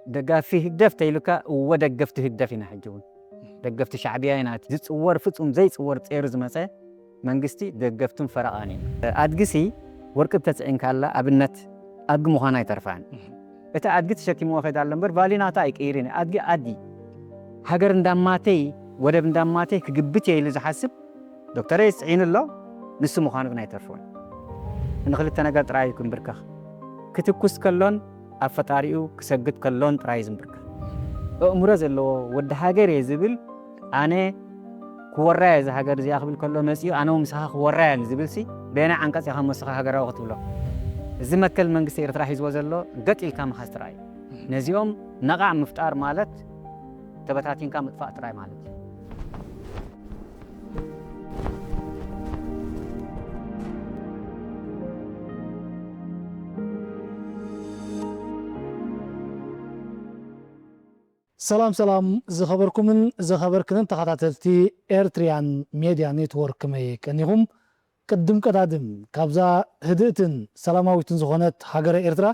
ደጋፊ ህግደፍ ተይሉካ፣ እወ ደገፍቲ ህግደፍ ኢና። ሕጂ እውን ደገፍቲ ሻዕብያ ኢና። ዝጽወር፣ ፍጹም ዘይጽወር ጸይሩ ዝመጸ መንግስቲ ደገፍቱን ፈረቓን እዩ። ኣድግሲ ወርቂ ተጽዒንካላ ኣብነት ኣድጊ ምዃና ኣይተርፋን። እቲ ኣድጊ ተሸኪምዎ ከይዳ ኣሎ እምበር ቫልዩ ናታ ኣይቅይርን። ኣድጊ ኣዲ ሃገር እንዳማተይ ወደብ እንዳማተይ ክግብት እየ ኢሉ ዝሓስብ ዶክተር ጽዒኑ ኣሎ። ንሱ ምዃኑ ግን ኣይተርፎን። ንክልተ ነገር ጥራይ እዩ ክንብርከኽ። ክትኩስ ከሎን ኣብ ፈጣሪኡ ክሰግድ ከሎን ጥራይ እዩ ዝንብርከኽ። ኣእምሮ ዘለዎ ወዲ ሃገር እየ ዝብል፣ ኣነ ክወራ እየ እዛ ሃገር እዚኣ ክብል ከሎ መጺኡ ኣነ እውን ምሳኻ ክወራ እየ ዝብል ሲ በየናይ ዓንቀጽ ኢኻ መስኻ ሃገራዊ ክትብሎ? እዚ መትከል መንግስቲ ኤርትራ ሒዝዎ ዘሎ ገጥ ኢልካ ምሓዝ ጥራይ እዩ። ነዚኦም ነቓዕ ምፍጣር ማለት ተበታቲንካ ምጥፋእ ጥራይ ማለት እዩ። ሰላም ሰላም ዝኸበርኩምን ዝኸበርክንን ተኸታተልቲ ኤርትሪያን ሜድያ ኔትወርክ፣ ከመይ ቀኒኹም? ቅድም ቀዳድም ካብዛ ህድእትን ሰላማዊትን ዝኾነት ሃገረ ኤርትራ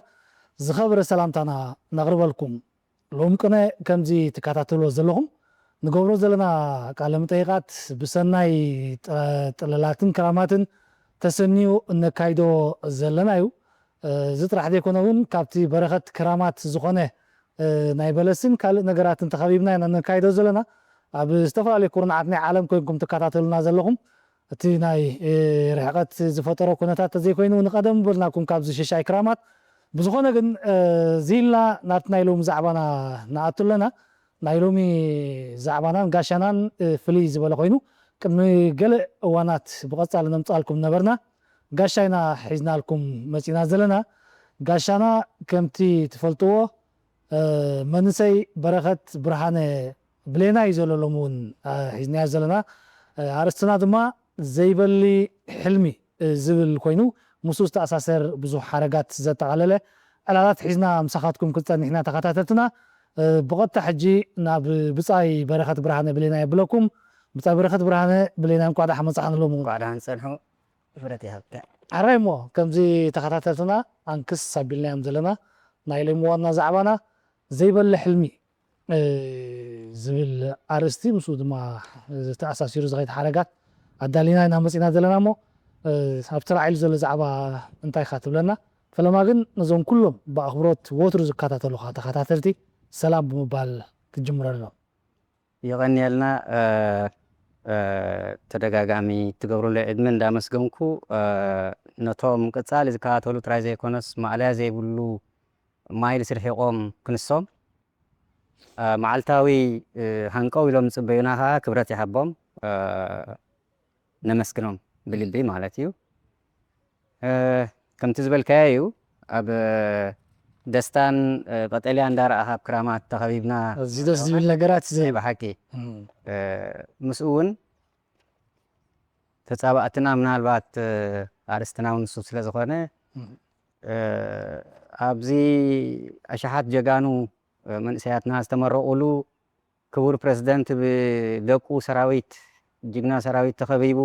ዝኸበረ ሰላምታና ነቕርበልኩም። ሎም ቅነ ከምዚ ትከታተልዎ ዘለኹም ንገብሮ ዘለና ቃለ መጠይቓት ብሰናይ ጥረ-፣ ጥለላትን ክራማትን ተሰንዩ እነካይዶ ዘለና እዩ። እዚ ጥራሕ ዘይኮነ እውን ካብቲ በረኸት ክራማት ዝኾነ ናይ በለስን ካልእ ነገራትን ተኸቢብና ኢና እነካይዶ ዘለና። ኣብ ዝተፈላለዩ ኩርናዓት ናይ ዓለም ኮይንኩም ትከታተሉና ዘለኹም እቲ ናይ ርሕቀት ዝፈጠሮ ኩነታት ተዘይኮይኑ ንቀደም በልናኩም ካብዚ ሽሻይ ክራማት። ብዝኾነ ግን እዚ ኢልና ናብቲ ናይ ሎሚ ዛዕባና ንኣቱ ኣለና። ናይ ሎሚ ዛዕባናን ጋሻናን ፍልይ ዝበለ ኮይኑ ቅድሚ ገለ እዋናት ብቐጻሊ ነምጻልኩም ነበርና። ጋሻ ኢና ሒዝናልኩም መጺና ዘለና። ጋሻና ከምቲ ትፈልጥዎ መንእሰይ በረኸት ብርሃነ ብሌና እዩ ዘሎ ሎሚ እውን ሒዝናዮ ዘለና። ኣርእስትና ድማ ዘይበሊ ሕልሚ ዝብል ኮይኑ ምስኡ ዝተኣሳሰር ብዙሕ ሓረጋት ዘጠቓለለ ዕላላት ሒዝና ምሳኻትኩም ክንጸንሕ ኢና ተኸታተልትና። ብቐጥታ ሕጂ ናብ ብጻይ በረኸት ብርሃነ ብሌና የብለኩም። ብጻይ በረኸት ብርሃነ ብሌና እንኳዕ ደሓን መጻኻ ንሎሚ እውን። እንኳዕ ደሓን ጸንሑ። ክብረት ይሃብካ። ሕራይ እሞ ከምዚ ተኸታተልትና ኣንክስ ኣቢልናዮም ዘለና ናይ ሎሚ ዋና ዛዕባና ዘይበሊ ሕልሚ ዝብል ኣርእስቲ ምስኡ ድማ ዝተኣሳሲሩ ዝኸይድ ሓረጋት ኣዳሊና ኢና መጺና ዘለና እሞ ኣብቲ ተላዒሉ ዘሎ ዛዕባ እንታይ ኢኻ ትብለና? ፈለማ ግን ነዞም ኩሎም ብኣኽብሮት ወትሩ ዝከታተሉኻ ተኸታተልቲ ሰላም ብምባል ክትጅምረሎም። የቐንየልና። ተደጋጋሚ ትገብሩለይ ዕድመ እንዳመስገንኩ ነቶም ቀጻሊ ዝከታተሉ ጥራይ ዘይኮነስ ማእለያ ዘይብሉ ማይልስ ርሒቖም ክንሶም መዓልታዊ ሃንቀው ኢሎም ዝጽበዩና ከኣ ክብረት ይሃቦም። ነመስግኖም ብልቢ ማለት እዩ። ከምቲ ዝበልካዮ እዩ። ኣብ ደስታን ቀጠልያ እንዳረኣኻ ኣብ ክራማት ተኸቢብና እዚ ደስ ዝብል ነገራት እዩ ናይ ዘሎ። ብሓቂ ምስኡ እውን ተጻባእትና ምናልባት ኣርእስትና እውን ንሱ ስለ ዝኾነ ኣብዚ ኣሽሓት ጀጋኑ መንእሰያትና ዝተመረቑሉ ክቡር ፕረዚደንት ብደቁ ሰራዊት፣ ጅግና ሰራዊት ተኸቢቡ፣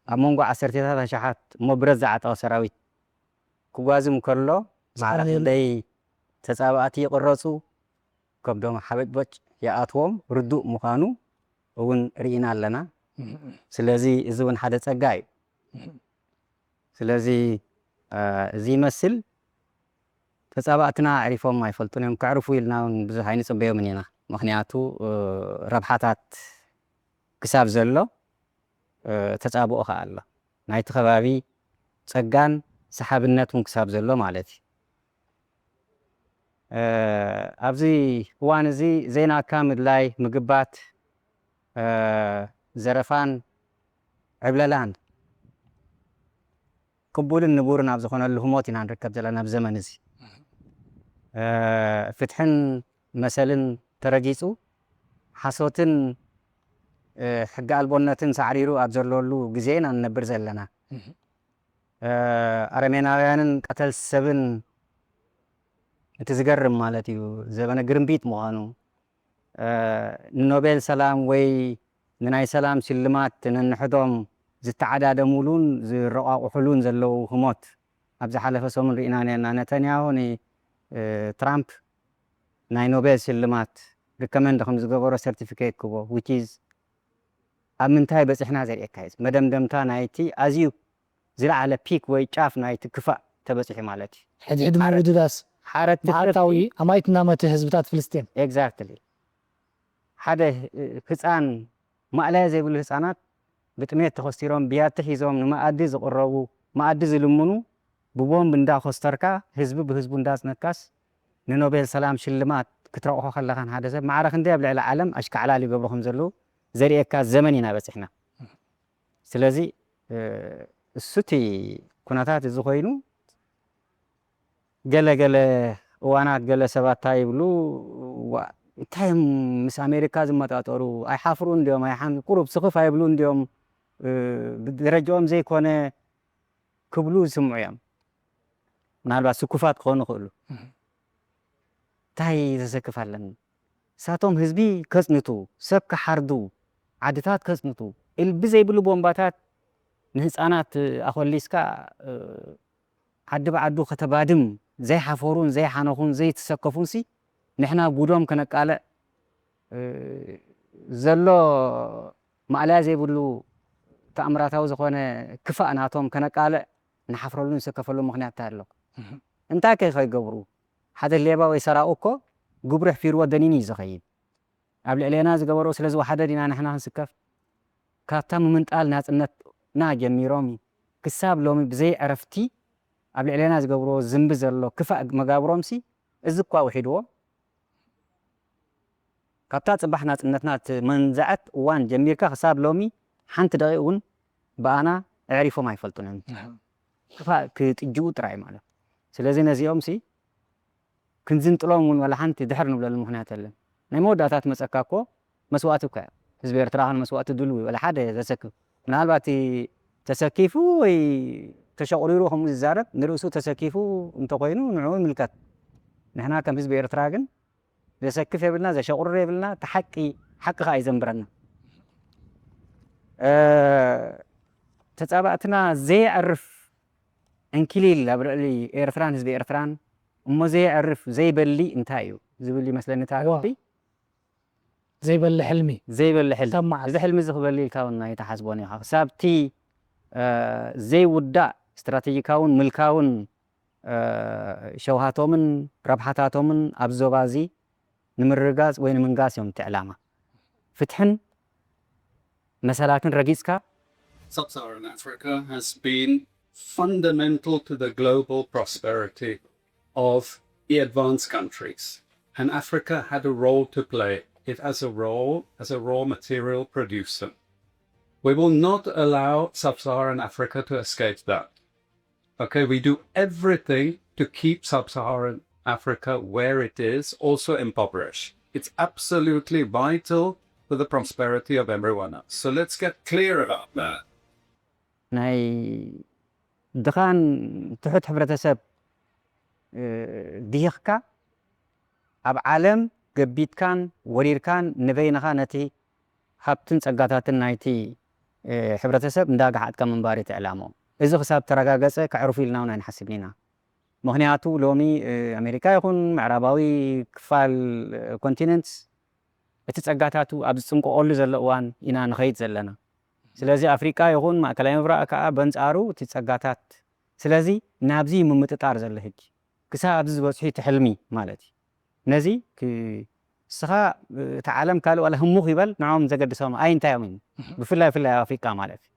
ኣብ መንጎ ዓሰርቴታት ኣሽሓት እሞ ብረት ዝዓጠቐ ሰራዊት ክጓዝም ከሎ፣ ማዕረ ክንደይ ተጻባእቲ ይቕረጹ፣ ከብዶም ሓበጭበጭ ይኣትዎም ርዱእ ምዃኑ እውን ርኢና ኣለና። ስለዚ እዚ እውን ሓደ ጸጋ እዩ። ስለዚ እዚ ይመስል። ተጻባእትና ኣዕሪፎም ኣይፈልጡን እዮም። ከዕርፉ ኢልና እውን ብዙሕ ኣይንጽበዮምን ኢና። ምኽንያቱ ረብሓታት ክሳብ ዘሎ ተጻብኦ ከኣ ኣሎ። ናይቲ ከባቢ ጸጋን ሰሓብነት እውን ክሳብ ዘሎ ማለት እዩ። ኣብዚ እዋን እዚ ዘይናካ ምድላይ፣ ምግባት፣ ዘረፋን ዕብለላን ቅቡልን ንቡርን ኣብ ዝኾነሉ ህሞት ኢና ንርከብ ዘለና ኣብዚ ዘመን እዚ። ፍትሕን መሰልን ተረጊጹ፣ ሓሶትን ሕጊ ኣልቦነትን ሳዕሪሩ ኣብ ዘለሉ ግዜ ኢና ንነብር ዘለና። ኣረሜናውያንን ቀተል ሰብን እቲ ዝገርም ማለት እዩ፣ ዘበነ ግርምቢጥ ምዃኑ፣ ንኖቤል ሰላም ወይ ንናይ ሰላም ሽልማት ነንሕዶም ዝተዓዳደሙሉን ዝረቋቑሑሉን ዘለዉ ህሞት ኣብ ዝሓለፈ ሰሙን ርኢና ነርና። ነተንያሁ ንትራምፕ ናይ ኖቤል ሽልማት recommend ከም ዝገበሮ certificate ክቦ which is ኣብ ምንታይ በፂሕና ዘርእየካ እዩ። መደምደምታ ናይቲ ኣዝዩ ዝለዓለ peak ወይ ጫፍ ናይቲ ክፋእ ተበፂሑ ማለት እዩ። ሕድሕድ ምብድዳስ መዓልታዊ ኣማይት እናመተ ህዝብታት ፍልስጤም exactly ሓደ ህፃን ማእለያ ዘይብሉ ህፃናት ብጥሜት ተኸስቲሮም ብያቲ ሒዞም ንመኣዲ ዝቕረቡ መኣዲ ዝልምኑ ብቦምብ እንዳኾስተርካ ህዝቢ ብህዝቡ እንዳፅነካስ ንኖቤል ሰላም ሽልማት ክትረቕሖ ከለኻን ሓደ ሰብ ማዕረ ክንደይ ኣብ ልዕሊ ዓለም ኣሽካዕላል ይገብሩ ከም ዘለዉ ዘርእየካ ዘመን ኢና በፂሕና። ስለዚ እሱቲ ኩነታት እዚ ኮይኑ ገለ ገለ እዋናት ገለ ሰባት እንታይ ይብሉ እንታይ እዮም ምስ ኣሜሪካ ዝመጣጠሩ ኣይሓፍሩ እንዲዮም ኣይሓን ቁሩብ ስኽፍ ኣይብሉ እንዲዮም ደረጃኦም ዘይኮነ ክብሉ ዝስምዑ እዮም። ምናልባት ስኩፋት ክኾኑ ይኽእሉ። እንታይ ዘሰክፍ ኣለኒ? እሳቶም ህዝቢ ከጽንቱ፣ ሰብ ክሓርዱ፣ ዓድታት ከጽንቱ፣ እልቢ ዘይብሉ ቦምባታት ንህፃናት ኣኾሊስካ ዓዲ ብዓዱ ከተባድም ዘይሓፈሩን ዘይሓነኹን ዘይተሰከፉንሲ ንሕና ጉዶም ከነቃልዕ ዘሎ ማእለያ ዘይብሉ ተኣምራታዊ ዝኾነ ክፋእ ናቶም ከነቃልዕ ንሓፍረሉ ንሰከፈሉ ምኽንያት እንታይ ኣሎ? እንታይ ከ ከይገብሩ ሓደ ሌባ ወይ ሰራቂ እኮ ግብሩ ኣሕፊርዎ ደኒኑ እዩ ዝኸይድ። ኣብ ልዕሌና ዝገበርኦ ስለ ዝወሓደ ዲና ንሕና ክንስከፍ? ካብታ ምምንጣል ናጽነትና ጀሚሮም ክሳብ ሎሚ ብዘይ ዕረፍቲ ኣብ ልዕሌና ዝገብርዎ ዝንቢ ዘሎ ክፋእ መጋብሮምሲ እዚ እኳ ውሒድዎ ካብታ ጽባሕ ናጽነትና እትመንዘዐት እዋን ጀሚርካ ክሳብ ሎሚ ሓንቲ ደቂቕ እውን ብኣና ኣዕሪፎም ኣይፈልጡን እዮም። ክፋእ ክጥጅኡ ጥራይ ማለት። ስለዚ ነዚኦም ሲ ክንዝንጥሎም እውን ዋላ ሓንቲ ድሕር ንብለሉ ምኽንያት የለን። ናይ መወዳእታ ትመጸካ እኮ መስዋእቲ እኳ እያ። ህዝቢ ኤርትራ ከ ንመስዋእቲ ድልው እዩ ዋላ ሓደ ዘሰክፍ ምናልባት እቲ ተሰኪፉ ወይ ተሸቑሪሩ ከምኡ ዝዛረብ ንርእሱ ተሰኪፉ እንተኾይኑ ንዕኡ ይምልከት። ንሕና ከም ህዝቢ ኤርትራ ግን ዘሰክፍ የብልና ዘሸቑርር የብልና እቲ ሓቂ ሓቂ ከኣ እዩ ዘንብረና። ተጻባእትና ዘየዕርፍ ዕንኪሊል ኣብ ልዕሊ ኤርትራን ህዝቢ ኤርትራን እሞ ዘየዕርፍ ዘይበሊ እንታይ እዩ ዝብል ይመስለኒ እቲ ኣረፍቲ። ዘይበሊ ሕልሚ ዘይበሊ ሕልሚ ክሳብ መዓስ? እዚ ሕልሚ እዚ ክበሊ ኢልካ እውን ኣይትሓስቦን ኢኻ ክሳብቲ ዘይውዳእ ስትራቴጂካውን ምልካውን ሸውሃቶምን ረብሓታቶምን ኣብ ዞባ እዚ ንምርጋፅ ወይ ንምንጋስ እዮም እቲ ዕላማ። ፍትሕን መሰላትን ረጊፅካ Sub-Saharan Africa has been fundamental to the global prosperity of the advanced countries. And Africa had a role to play. It has a role as a raw material producer. We will not allow Sub-Saharan Africa to escape that. Okay, we do everything to keep Sub-Saharan Africa where it is, also impoverished. It's absolutely vital for the prosperity of everyone else. So let's get clear about that. ናይ ድኻን ትሑት ሕብረተሰብ ድሂኽካ ኣብ ዓለም ገቢትካን ወሪርካን ንበይንኻ ነቲ ሃብትን ጸጋታትን ናይቲ ሕብረተሰብ እንዳገሓጥካ ምንባር እቲ ዕላምኦም። እዚ ክሳብ ተረጋገጸ ከዕርፉ ኢልና እውን ኣይንሓስብን ኢና። ምኽንያቱ ሎሚ ኣሜሪካ ይኹን ምዕራባዊ ክፋል ኮንቲነንት እቲ ጸጋታቱ ኣብ ዝጽንቀቐሉ ዘሎ እዋን ኢና ንኸይድ ዘለና። ስለዚ ኣፍሪቃ ይኹን ማእከላይ ምብራቕ ከኣ በንጻሩ እቲ ጸጋታት ስለዚ ናብዚ ምምጥጣር ዘሎ ሕጂ ክሳብ ኣብዚ ዝበጽሑ እቲ ሕልሚ ማለት እዩ። ነዚ እስኻ እቲ ዓለም ካልእ ዋላ ህሙኽ ይበል ንዖም ዘገድሶም ኣይ እንታይ እዮም ብፍላይ ፍላይ ኣብ ኣፍሪቃ ማለት እዩ።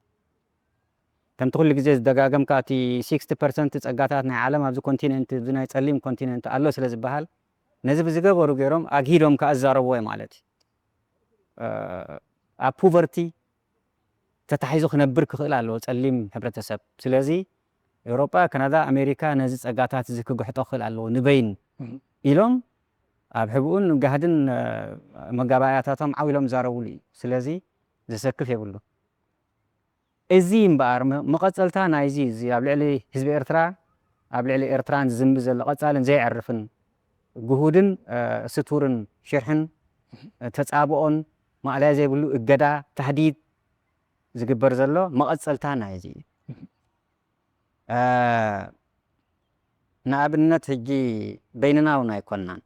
ከምቲ ኩሉ ግዜ ዝደጋገምካ እቲ ሲክስቲ ፐርሰንት ጸጋታት ናይ ዓለም ኣብዚ ኮንቲነንት እዚ ናይ ጸሊም ኮንቲነንት ኣሎ ስለ ዝበሃል ነዚ ብዝገበሩ ገይሮም ኣግሂዶም ከኣ ዝዛረብዎ ማለት እዩ። ኣብ ፖቨርቲ ተታሒዙ ክነብር ክኽእል ኣለዎ ጸሊም ሕብረተሰብ። ስለዚ ኤውሮጳ፣ ካናዳ፣ ኣሜሪካ ነዚ ጸጋታት እዚ ክግሕጦ ክኽእል ኣለዎ ንበይን ኢሎም ኣብ ሕብኡን ጋህድን መጋባእያታቶም ዓው ኢሎም ዝዛረብሉ እዩ። ስለዚ ዘሰክፍ የብሉ። እዚ እምበኣር መቐጸልታ ናይዚ እዚ ኣብ ልዕሊ ህዝቢ ኤርትራ ኣብ ልዕሊ ኤርትራን ዝዝንቢ ዘሎ ቀጻልን ዘየዕርፍን ግሁድን ስቱርን ሽርሕን ተጻብኦን ማእለያ ዘይብሉ እገዳ ታህዲድ ዝግበር ዘሎ መቐጸልታ ናይዚ እዩ። ንኣብነት ሕጂ በይንና እውን ኣይኮንናን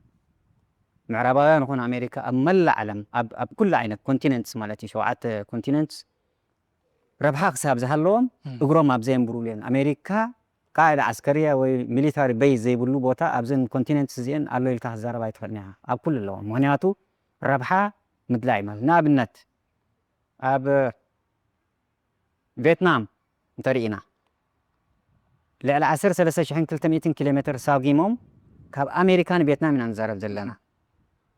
ምዕራባውያን ይኹን ኣሜሪካ ኣብ መላእ ዓለም ኣብ ኣብ ኩሉ ዓይነት ኮንቲነንትስ ማለት እዩ ሸውዓተ ኮንቲነንትስ ረብሓ ክሳብ ዝሃለዎም እግሮም ኣብ ዘየንብሩሉ እዮም። ኣሜሪካ ቃዒዳ ዓስከርያ ወይ ሚሊታሪ ቤዝ ዘይብሉ ቦታ ኣብዘን ኮንቲነንትስ እዚአን ኣሎ ኢልካ ክዛረብ ኣይትኽእልን ኢኻ። ኣብ ኩሉ ኣለዎም። ምኽንያቱ ረብሓ ምድላይ ማለት ንኣብነት ኣብ ቬትናም እንተርኢና ልዕሊ ዓሰርተ ሰለስተ ሽሕን ክልተ ሚእትን ኪሎ ሜትር ሳጒሞም ካብ ኣሜሪካ ንቬትናም ኢና ንዛረብ ዘለና።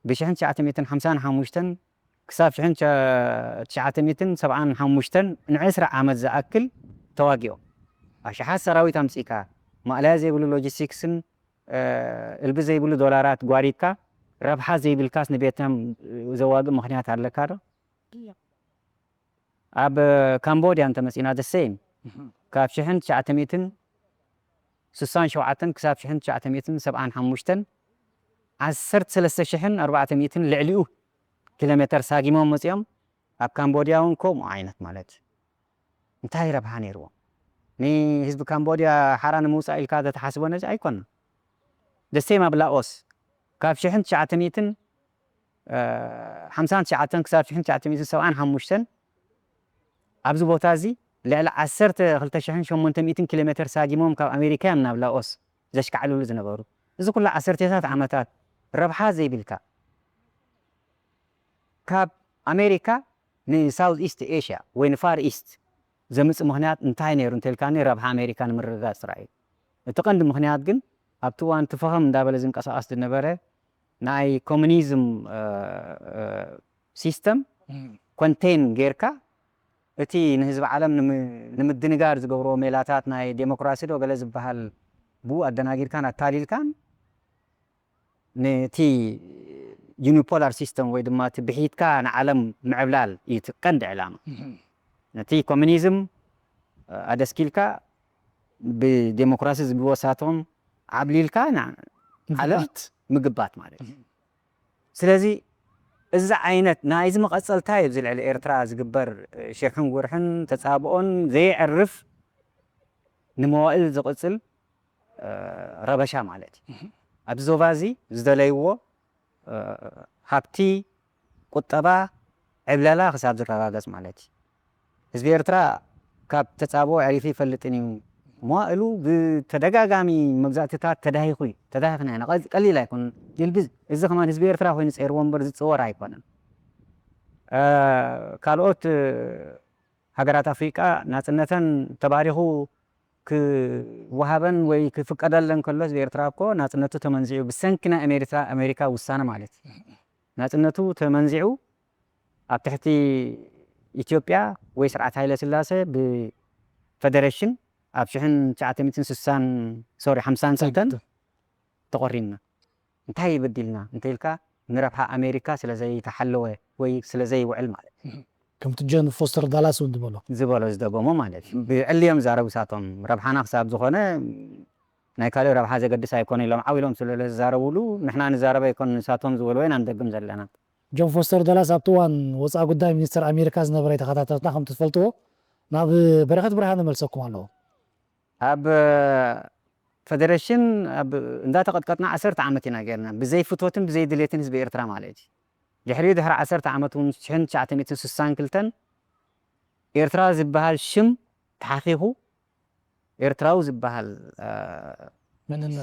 ብሽሕን ትሽዓተ ሚእትን ሓምሳን ሓሙሽተን ክሳብ ሽሕን ትሽዓተ ሚእትን ሰብዓን ሓሙሽተን ንዕስራ ዓመት ዝኣክል ተዋጊኦም ኣሽሓት ሰራዊት ኣምፂእካ ማእለያ ዘይብሉ ሎጂስቲክስን እልቢ ዘይብሉ ዶላራት ጓሪድካ ረብሓ ዘይብልካስ ንቬትናም ዘዋግእ ምኽንያት ኣለካ ዶ? ኣብ ካምቦድያ እንተመፂና the same ካብ ሽሕን ትሽዓተ ሚእትን ስሳን ሸውዓተን ክሳብ ሽሕን ትሽዓተ ሚእትን ሰብዓን ሓሙሽተን ዓሰርተ ሰለስተ ሽሕን ኣርባዕተ ሚእትን ልዕሊኡ ኪሎ ሜተር ሳጊሞም መፂኦም ኣብ ካምቦድያ እውን ከምኡ ዓይነት ማለት እንታይ ረብሓ ነይርዎ ንህዝቢ ካምቦድያ ሓራ ንምውፃእ ኢልካ ተተሓስቦ ነዚ ኣይኮነ the same ኣብ ላኦስ ካብ ሽሕን ትሽዓተ ሚእትን ሓምሳን ትሽዓተን ክሳብ ሽሕን ትሽዓተ ሚእትን ሰብዓን ሓሙሽተን ኣብዚ ቦታ እዚ ልዕሊ ዓሰርተ ክልተ ሽሕን ሸሞንተ ሚእትን ኪሎ ሜትር ሳጊሞም ካብ ኣሜሪካ እዮም ናብ ላኦስ ዘሽካዕልሉ ዝነበሩ። እዚ ኩሉ ዓሰርተታት ዓመታት ረብሓ ዘይብልካ ካብ ኣሜሪካ ንሳውዝ ኢስት ኤሽያ ወይ ንፋር ኢስት ዘምፅእ ምኽንያት እንታይ ነይሩ እንተልካኒ ረብሓ ኣሜሪካ ንምርግጋፅ ጥራይ እዩ። እቲ ቀንዲ ምኽንያት ግን ኣብቲ እዋን እቲ ፈኸም እንዳበለ ዝንቀሳቐስ ዝነበረ ናይ ኮሙኒዝም ሲስተም ኮንቴን ጌርካ እቲ ንህዝቢ ዓለም ንምድንጋር ዝገብርዎ ሜላታት ናይ ዴሞክራሲ ዶ ገለ ዝበሃል ብኡ ኣደናጊርካን ኣታሊልካን ነቲ ዩኒፖላር ሲስተም ወይ ድማ እቲ ብሒትካ ንዓለም ምዕብላል እዩ እቲ ቀንዲ ዕላማ። ነቲ ኮሙኒዝም ኣደስኪልካ ብዴሞክራሲ ዝብልዎ ሳቶም ዓብሊልካ ንዓለም ምግባት ማለት እዩ። ስለዚ እዚ ዓይነት ናይዚ መቐፀልታ እዩ ኣብዚ ልዕሊ ኤርትራ ዝግበር ሽርሕን ጉርሕን ተፃብኦን ዘየዕርፍ ንመዋእል ዝቕፅል ረበሻ ማለት እዩ። ኣብዚ ዞባ እዚ ዝደለይዎ ሃብቲ፣ ቁጠባ፣ ዕብለላ ክሳብ ዝረጋገፅ ማለት እዩ። ህዝቢ ኤርትራ ካብ ተፃብኦ ኣዕሪፉ ይፈልጥን እዩ። መዋእሉ ብተደጋጋሚ መግዛእትታት ተዳሂኹ እዩ። ተዳሂኽና ኢና። ቀሊል ኣይኮነን። ይልቢ እዚ ከማን ህዝቢ ኤርትራ ኮይኑ ፀይርዎ እምበር ዝፅወር ኣይኮነን። ካልኦት ሃገራት ኣፍሪቃ ናፅነተን ተባሪኹ ክወሃበን ወይ ክፍቀደለን ከሎ ህዝቢ ኤርትራ እኮ ናፅነቱ ተመንዚዑ ብሰንኪ ናይ ኣሜሪካ ኣሜሪካ ውሳነ ማለት እዩ። ናፅነቱ ተመንዚዑ ኣብ ትሕቲ ኢትዮጵያ ወይ ስርዓት ሃይለ ስላሴ ብፈደሬሽን ኣብ ሽሕን ትሽዓተ ሚእትን ስሳን ሶሪ ሓምሳን ክልተን ተቆሪንና እንታይ በዲልና እንተኢልካ ንረብሓ ኣሜሪካ ስለዘይተሓለወ ወይ ስለዘይውዕል ማለት እዩ። ከምቲ ጆን ፎስተር ዳላስ እውን ዝበሎ ዝበሎ ዝደገሞ ማለት እዩ። ብዕሊ እዮም ዝዛረቡ ሳቶም ረብሓና ክሳብ ዝኾነ ናይ ካልእ ረብሓ ዘገድስ ኣይኮነ ኢሎም ዓው ኢሎም ስለዝዛረቡሉ ንሕና ንዛረብ ኣይኮን ንሳቶም ዝበልዎ ኢና ንደግም ዘለና። ጆን ፎስተር ዳላስ ኣብቲ እዋን ወፃኢ ጉዳይ ሚኒስተር ኣሜሪካ ዝነበረ ተኸታተልትና ከምቲ ትፈልጥዎ ናብ በረኸት ብርሃነ መልሰኩም ኣለዎ። ኣብ ፈደረሽን እንዳተቐጥቀጥና ዓሰርተ ዓመት ኢና ገርና ብዘይ ፍቶትን ብዘይ ድሌትን ህዝቢ ኤርትራ ማለት እዩ። ድሕሪኡ ድሕሪ ዓሰርተ ዓመት እውን ሽሕን ትሽዓተ ሚእትን ስሳን ክልተን ኤርትራ ዝበሃል ሽም ተሓኺኹ ኤርትራዊ ዝበሃል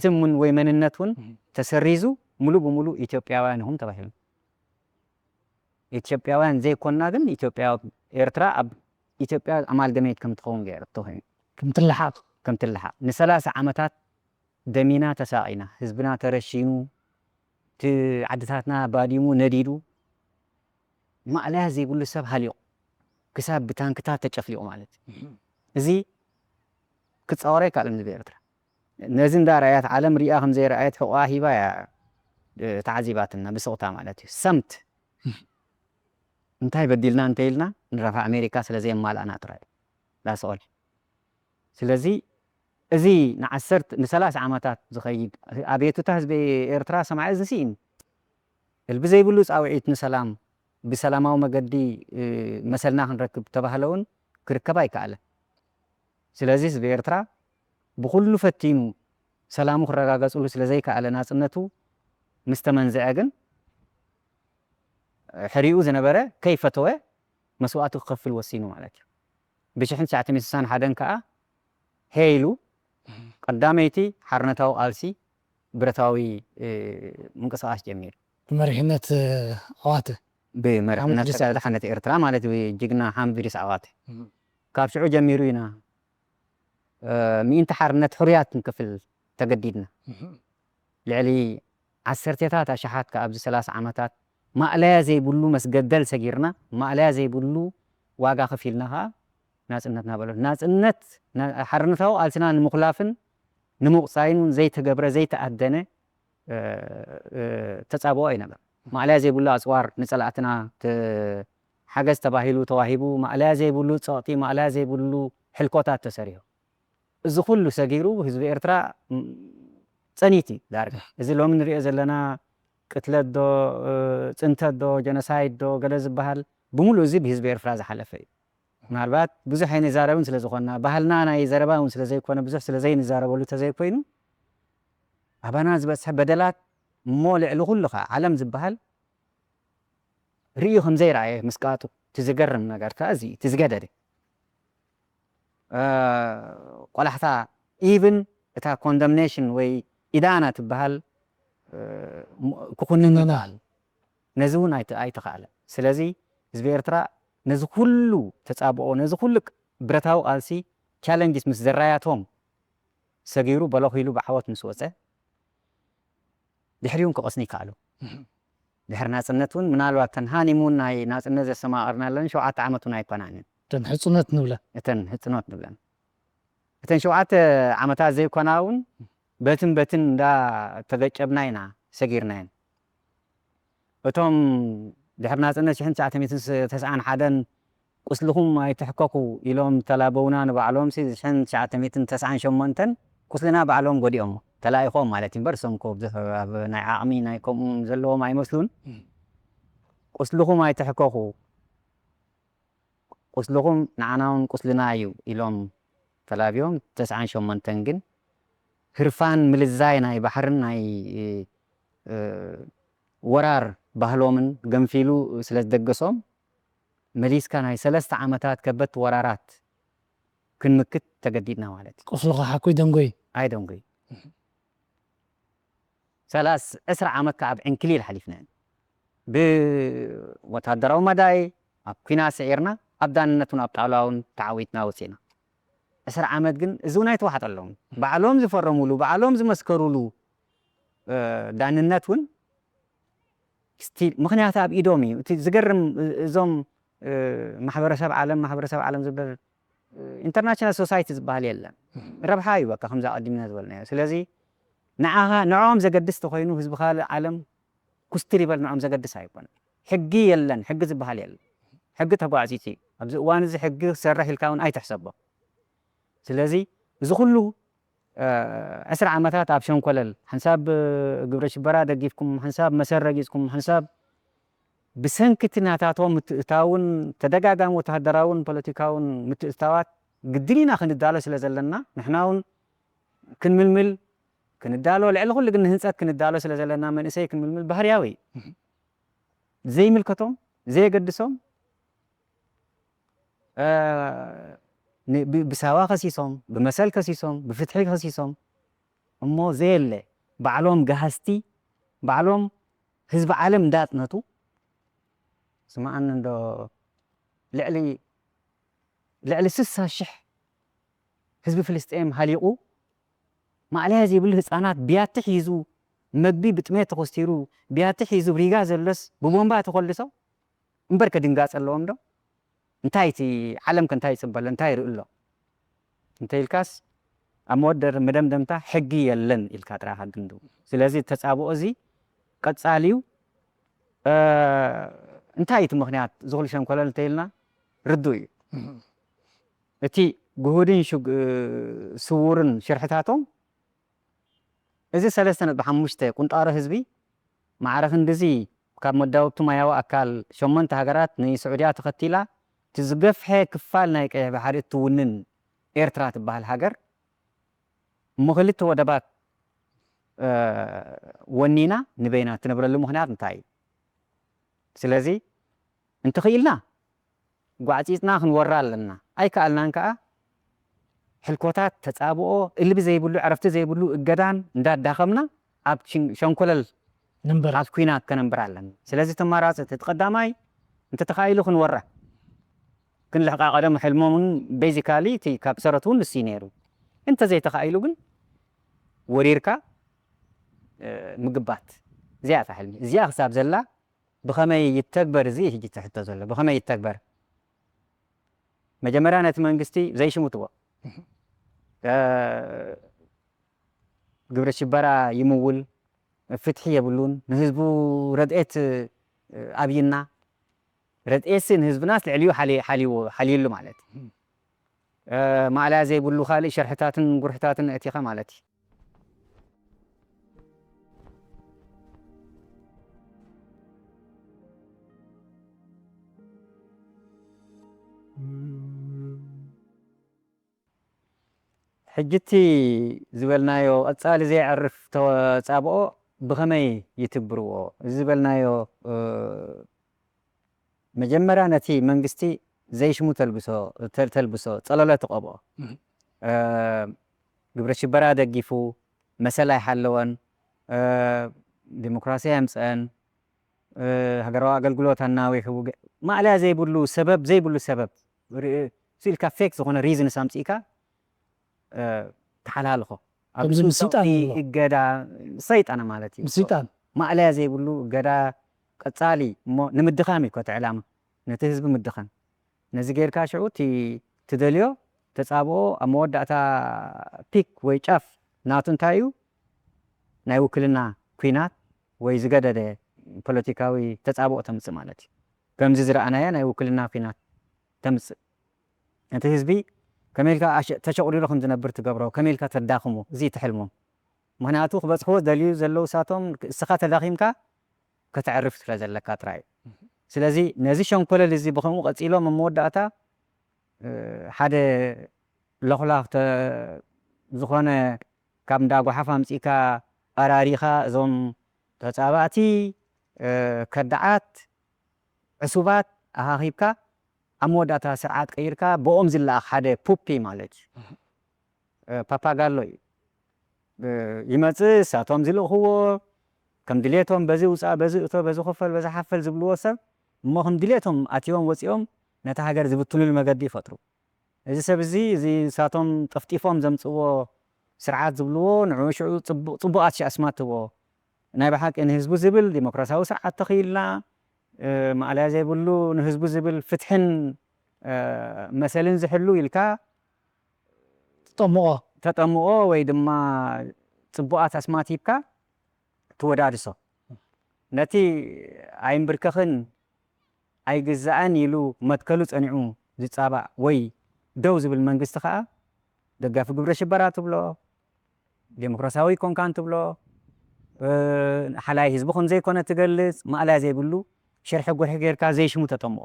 ስም እውን ወይ መንነት እውን ተሰሪዙ ሙሉ ብሙሉ ኢትዮጵያውያን ኢኹም ተባሂሉ። ኢትዮጵያውያን ዘይኮንና ግን ኢትዮጵያ ኤርትራ ኣብ ኢትዮጵያ ኣማልገመይት ከም ትኸውን ገይርቶ ኮይኑ ከም ትልሓቕ ከም ትልሓቕ ንሰላሳ ዓመታት ደሚና ተሳቒና ህዝብና ተረሺኑ እቲ ዓድታትና ባዲሙ ነዲዱ ማእለያ ዘይብሉ ሰብ ሃሊቑ ክሳብ ብታንክታት ተጨፍሊቑ ማለት እዩ። እዚ ክፃወር ኣይከኣልን ህዝቢ ኤርትራ ነዚ እንዳ ረኣየት ዓለም ሪኣ ከም ዘይረኣየት ሕቑኣ ሂባ እያ ተዓዚባትና ብስቕታ ማለት እዩ። ሰምት እንታይ በዲልና እንተኢልና ንረብሓ ኣሜሪካ ስለ ዘየማልኣና ጥራይ ዳስኦል ስለዚ እዚ ንዓሰርተ ንሰላሳ ዓመታት ዝኸይድ ኣቤቱታ ህዝቢ ኤርትራ ሰማዒ እዚ ስኢን እልቢ ዘይብሉ ፃውዒት ንሰላም ብሰላማዊ መገዲ መሰልና ክንረክብ ተባህለ እውን ክርከብ ኣይከኣለን። ስለዚ ህዝቢ ኤርትራ ብኹሉ ፈቲኑ ሰላሙ ክረጋገፅሉ ስለዘይከኣለ ናፅነቱ ምስ ተመንዝዐ ግን ሕሪኡ ዝነበረ ከይፈተወ መስዋእቲ ክኸፍል ወሲኑ ማለት እዩ። ብሽሕን ትሽዓተ ሚእትን ስሳን ሓደን ከዓ ሄ ኢሉ ቀዳመይቲ ሓርነታዊ ቃልሲ ብረታዊ ምንቅስቃስ ጀሚሩ። ብመሪሕነት ኣዋተ ብመሪሕነት ሓምድ ድሪስ ኣዋተ። ሓነት ኤርትራ ማለት ጅግና ሓምድ ድሪስ ኣዋተ። ካብ ሽዑ ጀሚሩ ኢና ምእንቲ ሓርነት ሕሩያት ክንከፍል ተገዲድና። ልዕሊ ዓሰርተታት ኣሽሓት ከ ኣብዚ ሰላሳ ዓመታት ማእለያ ዘይብሉ መስገደል ሰጊርና፣ ማእለያ ዘይብሉ ዋጋ ከፊልና ከኣ ናጽነትና በሎ። ናጽነት፣ ሓርነታዊ ቃልስና ንምኹላፍን ንምቑጻይን እውን ዘይተገብረ ዘይተኣደነ ተጻብኦ ኣይነበረ። ማእለያ ዘይብሉ ኣጽዋር ንጸላእትና ሓገዝ ተባሂሉ ተዋሂቡ፣ ማእለያ ዘይብሉ ጸቕጢ፣ ማእለያ ዘይብሉ ሕልኮታት ተሰሪሑ። እዚ ኩሉ ሰጊሩ ህዝቢ ኤርትራ ጸኒት እዩ ዳርጋ። እዚ ሎሚ ንሪኦ ዘለና ቅትለት ዶ፣ ጽንተት ዶ፣ ጀኖሳይድ ዶ፣ ገለ ዝበሃል ብምሉእ እዚ ብህዝቢ ኤርትራ ዝሓለፈ እዩ። ምናልባት ብዙሕ ኣይንዛረብን ስለ ዝኾንና፣ ባህልና ናይ ዘረባ እውን ስለ ዘይኮነ፣ ብዙሕ ስለ ዘይንዛረበሉ ተዘይኮይኑ፣ ኣባና ዝበጽሐ በደላት እሞ ልዕሊ ኩሉ ኸዓ ዓለም ዝበሃል ርእዩ ከም ዘይረኣየ ምስቃጡ፣ እቲ ዝገርም ነገር ከኣ እዚ እዩ፣ እቲ ዝገደደ። ቆላሕታ ኢቭን እታ ኮንደምኔሽን ወይ ኢዳና ትበሃል ክኹንን ይበሃል። ነዚ እውን ኣይተኻእለ። ስለዚ ህዝቢ ኤርትራ ነዚ ኩሉ ተጻብኦ፣ ነዚ ኩሉ ብረታዊ ቃልሲ ቻለንጅስ ምስ ዘራያቶም ሰጊሩ በለኽ ኢሉ ብዓወት ምስ ወጸ፣ ድሕሪኡ ክቐስኒ ይከኣሉ። ድሕሪ ናጽነት እውን ምናልባት ተን ሃኒሙን ናይ ናጽነት ዘስተማቐርናለን ሸውዓተ ዓመት እውን ኣይኮናንን። እተን ሕጹነት ንብለን። እተን ሕጹነት ንብለን። እተን ሸውዓተ ዓመታት ዘይኮና እውን በትን በትን እንዳ ተገጨብና ኢና ሰጊርናየን። እቶም ድሕሪ ናጽነት ሽሕን ትሽዓተ ሚእትን ተስዓን ሓደን ቁስልኹም ኣይትሕከኹ ኢሎም ተላበውና ንባዕሎም ሲ ሽሕን ትሽዓተ ሚእትን ተስዓን ሸሞንተን ቁስልና ባዕሎም ጎዲኦሞ ተላኢኾም ማለት እዩ እምበር እሶም ኮ ብዙሕ ኣብ ናይ ዓቕሚ ናይ ከምኡ ዘለዎም ኣይመስሉን። ቁስልኹም ኣይትሕከኹ ቁስልኹም ንዓና እውን ቁስልና እዩ ኢሎም ተላብዮም። ተስዓን ሸሞንተን ግን ህርፋን ምልዛይ ናይ ባሕርን ናይ ወራር ባህሎምን ገንፊሉ ስለ ዝደገሶም መሊስካ ናይ ሰለስተ ዓመታት ከበድቲ ወራራት ክንምክት ተገዲድና ማለት እዩ። ቁስልኻ ሓኩይ ደንጎይ። ኣይ ደንጎይ። ሰላስ ዕስራ ዓመት ከዓ ኣብ ዕንክሊል ሓሊፍና ብወታደራዊ መዳይ ኣብ ኩናት ስዒርና ኣብ ዳንነት እውን ኣብ ጣውላ እውን ተዓዊትና ወፂና። ዕስራ ዓመት ግን እዚ እውን ኣይተዋሕጠሎም። ባዕሎም ዝፈረሙሉ ባዕሎም ዝመስከሩሉ ዳንነት እውን ስቲል ምክንያት ኣብ ኢዶም እዩ። እቲ ዝገርም እዞም ማሕበረሰብ ዓለም ማሕበረሰብ ዓለም ዝብል ኢንተርናሽናል ሶሳይቲ ዝበሃል የለን። ረብሓ እዩ በቃ ከምዛ ቀዲምና ዝበልናዮ። ስለዚ ንዓኻ ንዕኦም ዘገድስ ተኮይኑ ህዝቢ ካልእ ዓለም ኩስትር ይበል ንዕኦም ዘገድስ ኣይኮነን። ሕጊ የለን፣ ሕጊ ዝበሃል የለን። ሕጊ ተጓዕጺጺ እዩ። ኣብዚ እዋን እዚ ሕጊ ክሰርሕ ኢልካ እውን ኣይትሕሰቦ። ስለዚ እዚ ኩሉ ዕስራ ዓመታት ኣብ ሸንኮለል ሓንሳብ ግብረ ሽበራ ደጊፍኩም ሓንሳብ መሰል ረጊጽኩም ሓንሳብ ብሰንኪ እቲ ናታቶም ምትእታውን ተደጋጋሚ ወተሃደራውን ፖለቲካውን ምትእታዋት ግድን ኢና ክንዳሎ ስለ ዘለና ንሕና እውን ክንምልምል ክንዳሎ ልዕሊ ኩሉ ግን ንህንፀት ክንዳሎ ስለ ዘለና መንእሰይ ክንምልምል ባህርያዊ እዩ። ዘይምልከቶም ዘየገድሶም ብሳዋ ከሲሶም ብመሰል ከሲሶም ብፍትሒ ከሲሶም እሞ ዘየለ ባዕሎም ገሃስቲ ባዕሎም ህዝቢ ዓለም እንዳጽነቱ ስማዓኒ እንዶ ልዕሊ ልዕሊ ስሳ ሽሕ ህዝቢ ፍልስጤም ሃሊቑ ማእለያ ዘይብሉ ህፃናት ብያቲ ሒዙ መግቢ ብጥሜት ተኮስቲሩ ብያቲ ሒዙ ብሪጋ ዘሎስ ብቦምባ ተኮልሶ እምበር ከድንጋፀ ኣለዎም ዶ? እንታይ እቲ ዓለም ከ እንታይ ይፅበሎ እንታይ ይርኢ ኣሎ? እንተ ኢልካስ ኣብ መወደር መደምደምታ ሕጊ የለን ኢልካ ጥራኻ ድምድም። ስለዚ ተፃብኦ እዚ ቀፃሊ እዩ። እንታይ እቲ ምክንያት ዝኹሉ ሸንኮለል እንተ ኢልና ርዱእ እዩ። እቲ ግሁድን ስውርን ሽርሕታቶም እዚ ሰለስተ ነጥቢ ሓሙሽተ ቁንጣሮ ህዝቢ ማዕረ ክንድዚ ካብ መዳውብቲ ማያዊ ኣካል ሸሞንተ ሃገራት ንስዑድያ ተኸቲላ እቲ ዝገፍሐ ክፋል ናይ ቀይሕ ባሕሪ እትውንን ኤርትራ ትበሃል ሃገር እሞ ክልተ ወደባት ወኒና ንበይና ትነብረሉ ምኽንያት እንታይ እዩ? ስለዚ እንተኽኢልና ጓዕፂፅና ክንወራ ኣለና። ኣይከኣልናን ከዓ ሕልኮታት፣ ተፃብኦ፣ እልቢ ዘይብሉ፣ ዕረፍቲ ዘይብሉ እገዳን እንዳዳኸምና ኣብ ሽን- ሸንኮለል ንንበር ኣብ ኩናት ከነንብር ኣለና። ስለዚ እቲ ኣማራፂ እቲ ቀዳማይ እንተተኻኢሉ ክንወራ ክንልሕቃ ቀደም ሕልሞምን ቤዚካሊ እቲ ካብ ሰረቱ እውን ንሱ እዩ ነይሩ። እንተዘይተኻኢሉ ግን ወሪርካ እ፣ ምግባት እዚኣ እታ ሕልሚ እዚኣ ክሳብ ዘላ ብኸመይ ይተግበር እዚ ሕጂ ትሕቶ ዘሎ ብኸመይ ይተግበር? መጀመርያ ነቲ መንግስቲ ዘይሽምትዎ እ፣ ግብረ ሽበራ ይምውል፣ ፍትሒ የብሉን፣ ንህዝቡ ረድኤት እ፣ ኣብይና ረድኤትሲ ንህዝብናስ ልዕሊኡ ሓሊ- ሓሊዎ- ሓልዩሉ ማለት እዩ። እ፣ ማእለያ ዘይብሉ ካልእ ሸርሕታትን ጉርሕታትን እቲኻ ማለት እዩ። ሕጂ እቲ ዝበልናዮ ቀፃሊ ዘየዕርፍ ተፃብኦ ብኸመይ ይትግብርዎ? እዚ ዝበልናዮ እ፣ መጀመርያ ነቲ መንግስቲ ዘይሽሙ ተልብሶ ተ- ተልብሶ ፀለለ ትቐብኦ። እ፣ ግብረ ሽበራ ደጊፉ መሰል ኣይሓለወን፣ እ፣ ዲሞክራሲ ኣየምፀአን፣ እ፣ ሃገራዊ ኣገልግሎት ኣናዊሑ፣ ገ- ማእለያ ዘይብሉ ሰበብ ዘይብሉ ሰበብ ርኢ- ኢልካ ፌክ ዝኾነ ሪዝንስ ኣምፂእካ እ፣ ተሓላልኾ ኣብ ከምዚ ርእሱ ምስይጣን ጸቕጢ ይብሎ። እገዳ ሰይጣን ማለት እዩ። ምስይጣን ማእለያ ዘይብሉ እገዳ ቀጻሊ እሞ ንምድኻም እዩ ኮቲ ዕላማ ነቲ ህዝቢ ምድኻም። ነዚ ጌርካ ሽዑ እቲ ትደልዮ ተጻብኦ ኣብ መወዳእታ ፒክ ወይ ጫፍ ናቱ እንታይ እዩ? ናይ ውክልና ኲናት ወይ ዝገደደ ፖለቲካዊ ተጻብኦ ተምጽእ ማለት እዩ። ከምዚ ዝረኣናዮ ናይ ውክልና ኲናት ተምጽእ። እቲ ህዝቢ ከመይ ኢልካ ኣሸ- ተሸቑሪሩ ከም ዝነብር ትገብሮ፣ ከመይ ኢልካ ተዳኽሞ፣ እዚ እዩ እቲ ሕልሞም። ምኽንያቱ ክበጽሕዎ ዝደልዩ ዘለዉ እሳቶም እስኻ ተዳኺምካ ከተዕርፍ ስለ ዘለካ ጥራይ እዩ። ስለዚ ነዚ ሸንኮለል እዚ ብኸምኡ ቀጺሎም ኣብ መወዳእታ እ፣ ሓደ ለኹላኽ ተ- ዝኾነ ካብ እንዳ ጓሓፍ ኣምጺእካ ኣራሪኻ እዞም ተጻባእቲ እ፣ ከዳዓት ዕሱባት ኣኻኺብካ ኣብ መወዳእታ ስርዓት ቀይርካ ብኦም ዝለኣኽ ሓደ ፑፒ ማለት እዩ። እ፣ ፓፓጋሎ እዩ። እ፣ ይመጽእ፣ እሳቶም ዝልእኽዎ ከም ድሌቶም በዚ ውጻእ፣ በዚ እቶ፣ በዚ ክፈል፣ በዚ ሓፈል ዝብልዎ ሰብ እሞ ከም ድሌቶም ኣትዮም ወጺኦም ነታ ሃገር ዝብትኑሉ መገዲ ይፈጥሩ። እዚ ሰብ እዚ እዚ ንሳቶም ጠፍጢፎም ዘምጽእዎ ስርዓት ዝብልዎ ንዕኡ ሽዑ ጽቡቕ ጽቡቓት ሺ ኣስማት ትህቦ። ናይ ብሓቂ ንህዝቡ ዝብል ዲሞክራሲያዊ ስርዓት ተኽኢልና እ፣ ማእለያ ዘይብሉ ንህዝቡ ዝብል ፍትሕን እ፣ መሰልን ዝሕሉ ኢልካ ትጠምቆ ተጠምቆ ወይ ድማ ጽቡቓት ኣስማት ሂብካ ትወዳድሶ። ነቲ ኣይንብርከኽን ኣይግዛእን ኢሉ መትከሉ ጸኒዑ ዝጻባእ ወይ ደው ዝብል መንግስቲ ከኣ ደጋፊ ግብረ ሽበራ ትብሎ፣ ዴሞክራሲያዊ ኣይኮንካን ትብሎ፣ እ፣ ሓላይ ህዝቢ ከም ዘይኮነ ትገልጽ፣ ማእለያ ዘይብሉ ሽርሒ ጉርሒ ጌርካ ዘይሽሙ ተጠምቆ።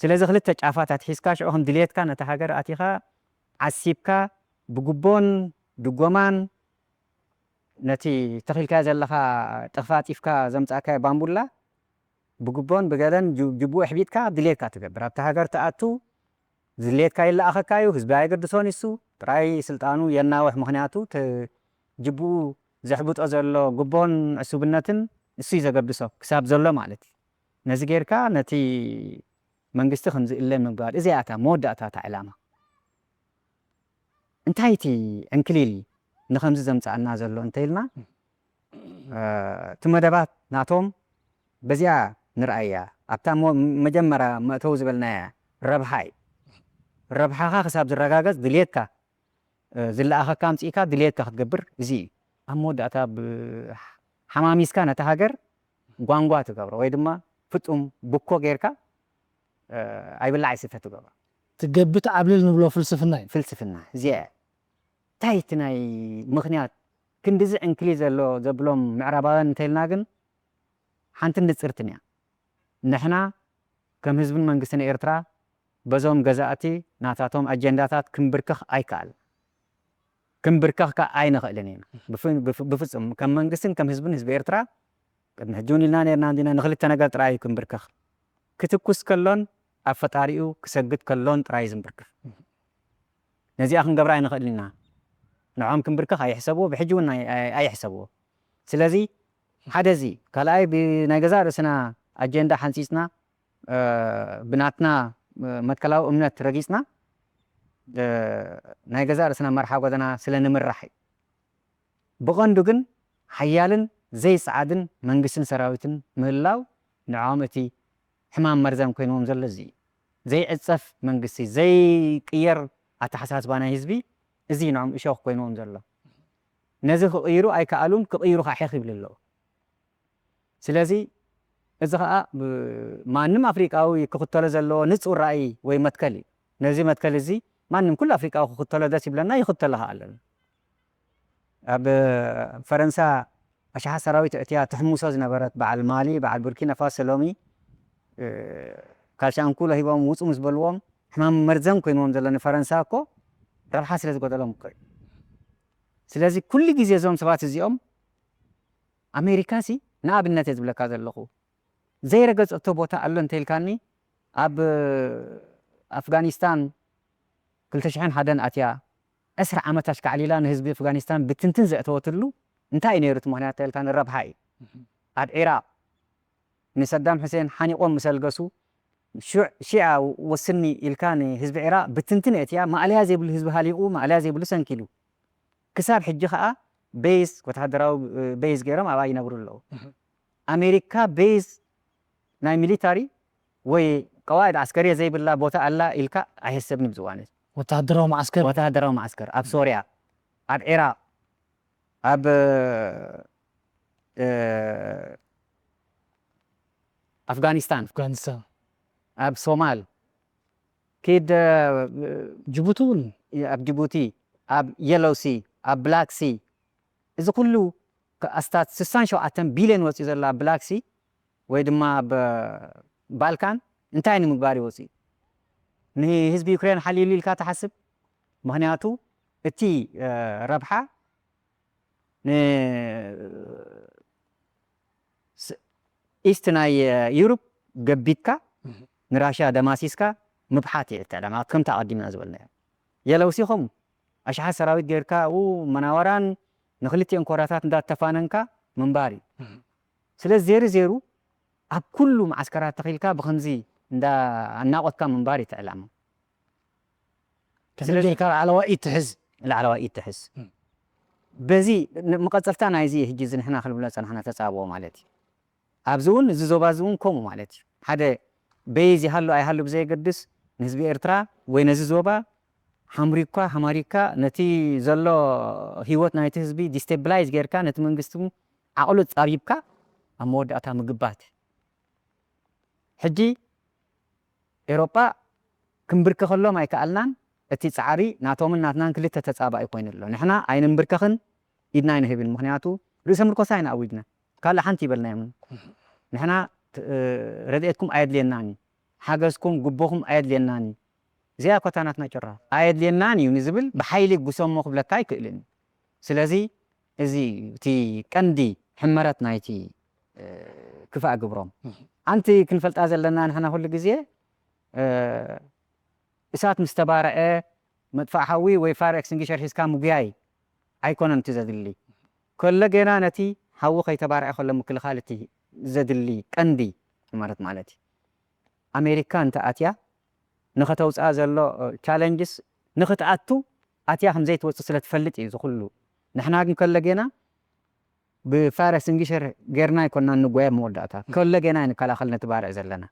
ስለዚ ክልተ ጫፋት ኣትሒዝካ ሽዑ ከም ድልየትካ ነታ ሃገር ኣቲኻ ዓሲብካ ብጉቦን ድጎማን ነቲ ተኺልካዮ ዘለኻ ጠፋጢፍካ ዘምጻእካዮ ባምቡላ ብጉቦን ብገለን ጅ- ጅቡኡ ኣሕቢጥካ ድሌትካ ትገብር። ኣብቲ ሃገር ትኣቱ ድሌትካ ይለኣኸካ እዩ፣ ህዝቢ ኣይገድሶን። እሱ ጥራይ ስልጣኑ የናውሕ፣ ምኽንያቱ ተ- ጅቡኡ ዘሕብጦ ዘሎ ጉቦን ዕሱብነትን እሱ እዩ ዘገድሶ ክሳብ ዘሎ ማለት እዩ። ነዚ ጌርካ ነቲ መንግስቲ ከም ዝእለ ምግባር እዚኣ እታ መወዳእታ እታ ዕላማ። እንታይ እቲ ዕንክሊል ንኸምዚ ዘምጻኣና ዘሎ እንተኢልና እ፣ እቲ መደባት ናቶም በዚኣ ንርኣያ ኣብታ ሞ- መጀመርያ መእተዊ ዝበልናያ ረብሓ እዩ። ረብሓኻ ክሳብ ዝረጋገጽ ድልየትካ እ፣ ዝለኣኸካ ኣምጺእካ ድልየትካ ክትገብር እዚ እዩ። ኣብ መወዳእታ ብ- ሓማሚስካ ነታ ሃገር ጓንጓ ትገብሮ ወይ ድማ ፍጹም ብኮ ጌርካ እ፣ ኣይብላዕ ኣይስተ ትገብሮ። ትገብት ዓብልል ንብሎ ፍልስፍና እዩ። ፍልስፍና እዚኣ እንታይ እቲ ናይ ምኽንያት ክንድዚ ዕንክሊ ዘሎ ዘብሎም ምዕራባውያን እንተልና ግን ሓንቲ ንጽርትን እያ። ንሕና ከም ህዝብን መንግስትን ኤርትራ በዞም ገዛእቲ ናታቶም ኣጀንዳታት ክንብርከኽ ኣይከኣል ክንብርከኽ ከ ኣይንኽእልን ኢና። ብፍ- ብፍ- ብፍጹም ከም መንግስትን ከም ህዝብን ህዝቢ ኤርትራ ቅድሚ ሕጂ እውን ኢልና ነርና እንዲና፣ ንክልተ ነገር ጥራይ እዩ ክንብርከኽ። ክትኩስ ከሎን ኣብ ፈጣሪኡ ክሰግድ ከሎን ጥራይ እዩ ዝንብርከኽ። ነዚኣ ክንገብራ ኣይንኽእልን ኢና። ንዖም ክንብርከኽ ኣይሕሰብዎ፣ ብሕጂ እውን ኣይ-፣ ኣይ-፣ ኣይሕሰብዎ። ስለዚ ሓደ እዚ፣ ካልኣይ ብናይ ገዛእ ርእስና ኣጀንዳ ሓንጺጽና፣ እ፣ ብናትና፣ እ፣ መትከላዊ እምነት ረጊጽና፣ እ፣ ናይ ገዛእ ርእስና መርሓ ጎደና ስለ ንምራሕ እዩ። ብቐንዱ ግን ሓያልን ዘይጸዓድን መንግስትን ሰራዊትን ምህላው ንዖም እቲ ሕማም መርዘን ኮይንዎም ዘሎ እዚ እዩ። ዘይዕጸፍ መንግስቲ፣ ዘይቅየር ኣተሓሳስባ ናይ ህዝቢ፣ እዚ እዩ ንዖም እሾኽ ኮይንዎም ዘሎ። ነዚ ክቕይሩ ኣይከኣሉን፣ ክቕይሩ ከዓ ሒኽ ይብሉ ኣለዉ። ስለዚ እዚ ኸኣ ብ-፣ ማንም ኣፍሪቃዊ ክኽተሎ ዘለዎ ንጹር ራእይ ወይ መትከል እዩ። ነዚ መትከል እዚ ማንም ኩሉ ኣፍሪቃዊ ክኽተሎ ደስ ይብለና፣ ይኽተሎ ኸኣ ኣለና። ኣብ ፈረንሳ ኣሽሓት ሰራዊት ኣእትያ ትሕምሶ ዝነበረት በዓል ማሊ፣ በዓል ቡርኪና ፋሶ ሎሚ፣ እ፣ ካልሻንኩሎ ሂቦም ውጹ ምስ በልዎም፣ ሕማም መርዘን ኮይንዎም ዘሎ ንፈረንሳ እኮ ረብሓ ስለ ዝጎደሎም እኮ እዩ። ስለዚ ኩሉ ግዜ እዞም ሰባት እዚኦም፣ ኣሜሪካ ሲ ንኣብነት እየ ዝብለካ ዘለኹ፣ ዘይረገጸቶ ቦታ ኣሎ እንተኢልካኒ፣ ኣብ ኣፍጋኒስታን ክልተ ሽሕን ሓደን ኣትያ ዕስራ ዓመት ኣሽካዕሊላ ንህዝቢ ኣፍጋኒስታን ብትንትን ዘእተወትሉ እንታይ እዩ ነይሩ እቲ ምኽንያት ተልካ ንረብሓ እዩ። ኣብ ዒራቕ ንሰዳም ሕሴን ሓኒቖም ምስ ኣልገሱ፣ ሹዕ-፣ ሺዓ ወስኒ ኢልካ ንህዝቢ ዒራቕ ብትንትን እትያ ማእለያ ዘይብሉ ህዝቢ ሃሊቑ፣ ማእለያ ዘይብሉ ሰንኪሉ። ክሳብ ሕጂ ኸኣ ቤዝ፣ ወተሃደራዊ፣ እ፣ ቤዝ ገይሮም ኣብኣ ይነብሩ ኣለዉ። ኣሜሪካ ቤዝ ናይ ሚሊታሪ ወይ ቀዋዕድ ዓስከርየ ዘይብላ ቦታ ኣላ ኢልካ ኣይሕሰብን ብዝዋን እዚ። ወተሃደራዊ መዓስከር? ወተሃደራዊ መዓስከር ኣብ ሶርያ፣ ኣብ ዒራቕ፣ ኣብ፣ እ፣ ኣፍጋኒስታን፣ ኣፍጋኒስታን። ኣብ ሶማል፣ ኪድ፣ እ፣ ጅቡቲ እውን። ኣብ ጅቡቲ፣ ኣብ የሎው ሲ፣ ኣብ ብላክ ሲ፣ እዚ ኩሉ ከ-፣ ኣስታት ስሳን ሸውዓተን ቢልዮን ወጺኡ ዘሎ ኣብ ብላክ ሲ ወይ ድማ ኣብ ባልካን እንታይ ንምግባር እዩ ወጺኡ? ንህዝቢ ዩክሬን ሓልዩሉ ኢልካ ትሓስብ? ምኽንያቱ እቲ፣ እ፣ ረብሓ ን-፣ ስ-፣ ኢስት ናይ፣ እ፣ ዩሮፕ ገቢትካ እህ። ንራሽያ ደማሲስካ ምብሓት እዩ እቲ ዕላማ፣ ከምቲ ኣቐዲምና ዝበልናዮ። የለውሲ ኸምኡ ኣሽሓት ሰራዊት ጌርካ ኣብኡ መናወራን ንክልቲኦም ኮራታት እንዳተፋነንካ ምንባር እዩ። እህ። ስለዚ ዜሩ ዜሩ ኣብ ኩሉ መዓስከራት ተኺልካ ብኸምዚ እንዳ ኣናቖትካ ምንባር እዩ እቲ ዕላማ። ከመይ ስለዚ ጌርካ ላዕለዋይ ኢድ ትሕዝ? ላዕለዋይ ኢድ ትሕዝ። እም። በዚ ን-፣ መቐጸልታ ናይዚ ሕጂ እዚ ንሕና ክንብሎ ዝጸናሕና ተጻብኦ ማለት እዩ። ኣብዚ እውን እዚ ዞባ እዚ እውን ከምኡ ማለት እዩ። ሓደ በይዝ ይሃሉ ኣይሃሉ ብዘየገድስ ንህዝቢ ኤርትራ ወይ ነዚ ዞባ ሓምሪኳ ሃማሪካ ነቲ ዘሎ ህይወት ናይቲ ህዝቢ ዲስቴብላይዝ ጌርካ ነቲ መንግስቲ እውን ዓቕሉ ጻቢብካ ኣብ መወዳእታ ምግባት። ሕጂ ኤሮጳ ክንብርከኸሎም ኣይከኣልናን። እቲ ጻዕሪ ናቶምን ናትናን ክልተ ተጻባኢ ኮይኑ ኣሎ። ንሕና ኣይንንብርከኽን፣ ኢድና ኣይንህብን። ምኽንያቱ ርእሰ ምርኮሳ ኢና ኣዊጅና። ካልእ ሓንቲ ይበልናዮምን። ንሕና ት-፣ ረድኤትኩም ኣየድልየናን እዩ። ሓገዝኩም፣ ጉቦኹም ኣየድልየናን እዩ። እዚኣ እኮ እታ ናትና ጭራ። ኣየድልየናን እዩ ንዝብል ብሓይሊ ጉሰሞ ክብለካ ኣይክእልን እዩ። ስለዚ እዚ እቲ ቀንዲ ሕመረት ናይቲ፣ እ፣ ክፋእ ግብሮም። እህ። ሓንቲ ክንፈልጣ ዘለና ንሕና ኩሉ ግዜ፣ እ፣ እሳት ምስ ተባርዐ መጥፋእ ሓዊ ወይ ፋየር ኤክስቲንግሸር ሒዝካ ምጉያይ ኣይኮነን እቲ ዘድሊ። ከሎ ጌና ነቲ ሓዊ ከይተባርዐ ከሎ ምክልኻል እቲ ዘድሊ ቀንዲ ሕመረት ማለት እዩ። ኣሜሪካ እንተ ኣትያ ንኸተውፅኣ ዘሎ፣ እ፣ ቻለንጅስ ንኽትኣቱ ኣትያ ከም ዘይትወፅእ ስለ ትፈልጥ እዩ እዚ ኩሉ። ንሕና ግን ከሎ ጌና ብፋየር ኤክስቲንግሸር ጌርና ኣይኮንና እንጎየ ኣብ መወዳእታ። ከሎ ጌና ንከላኸል ነቲ ባርዕ ዘለና።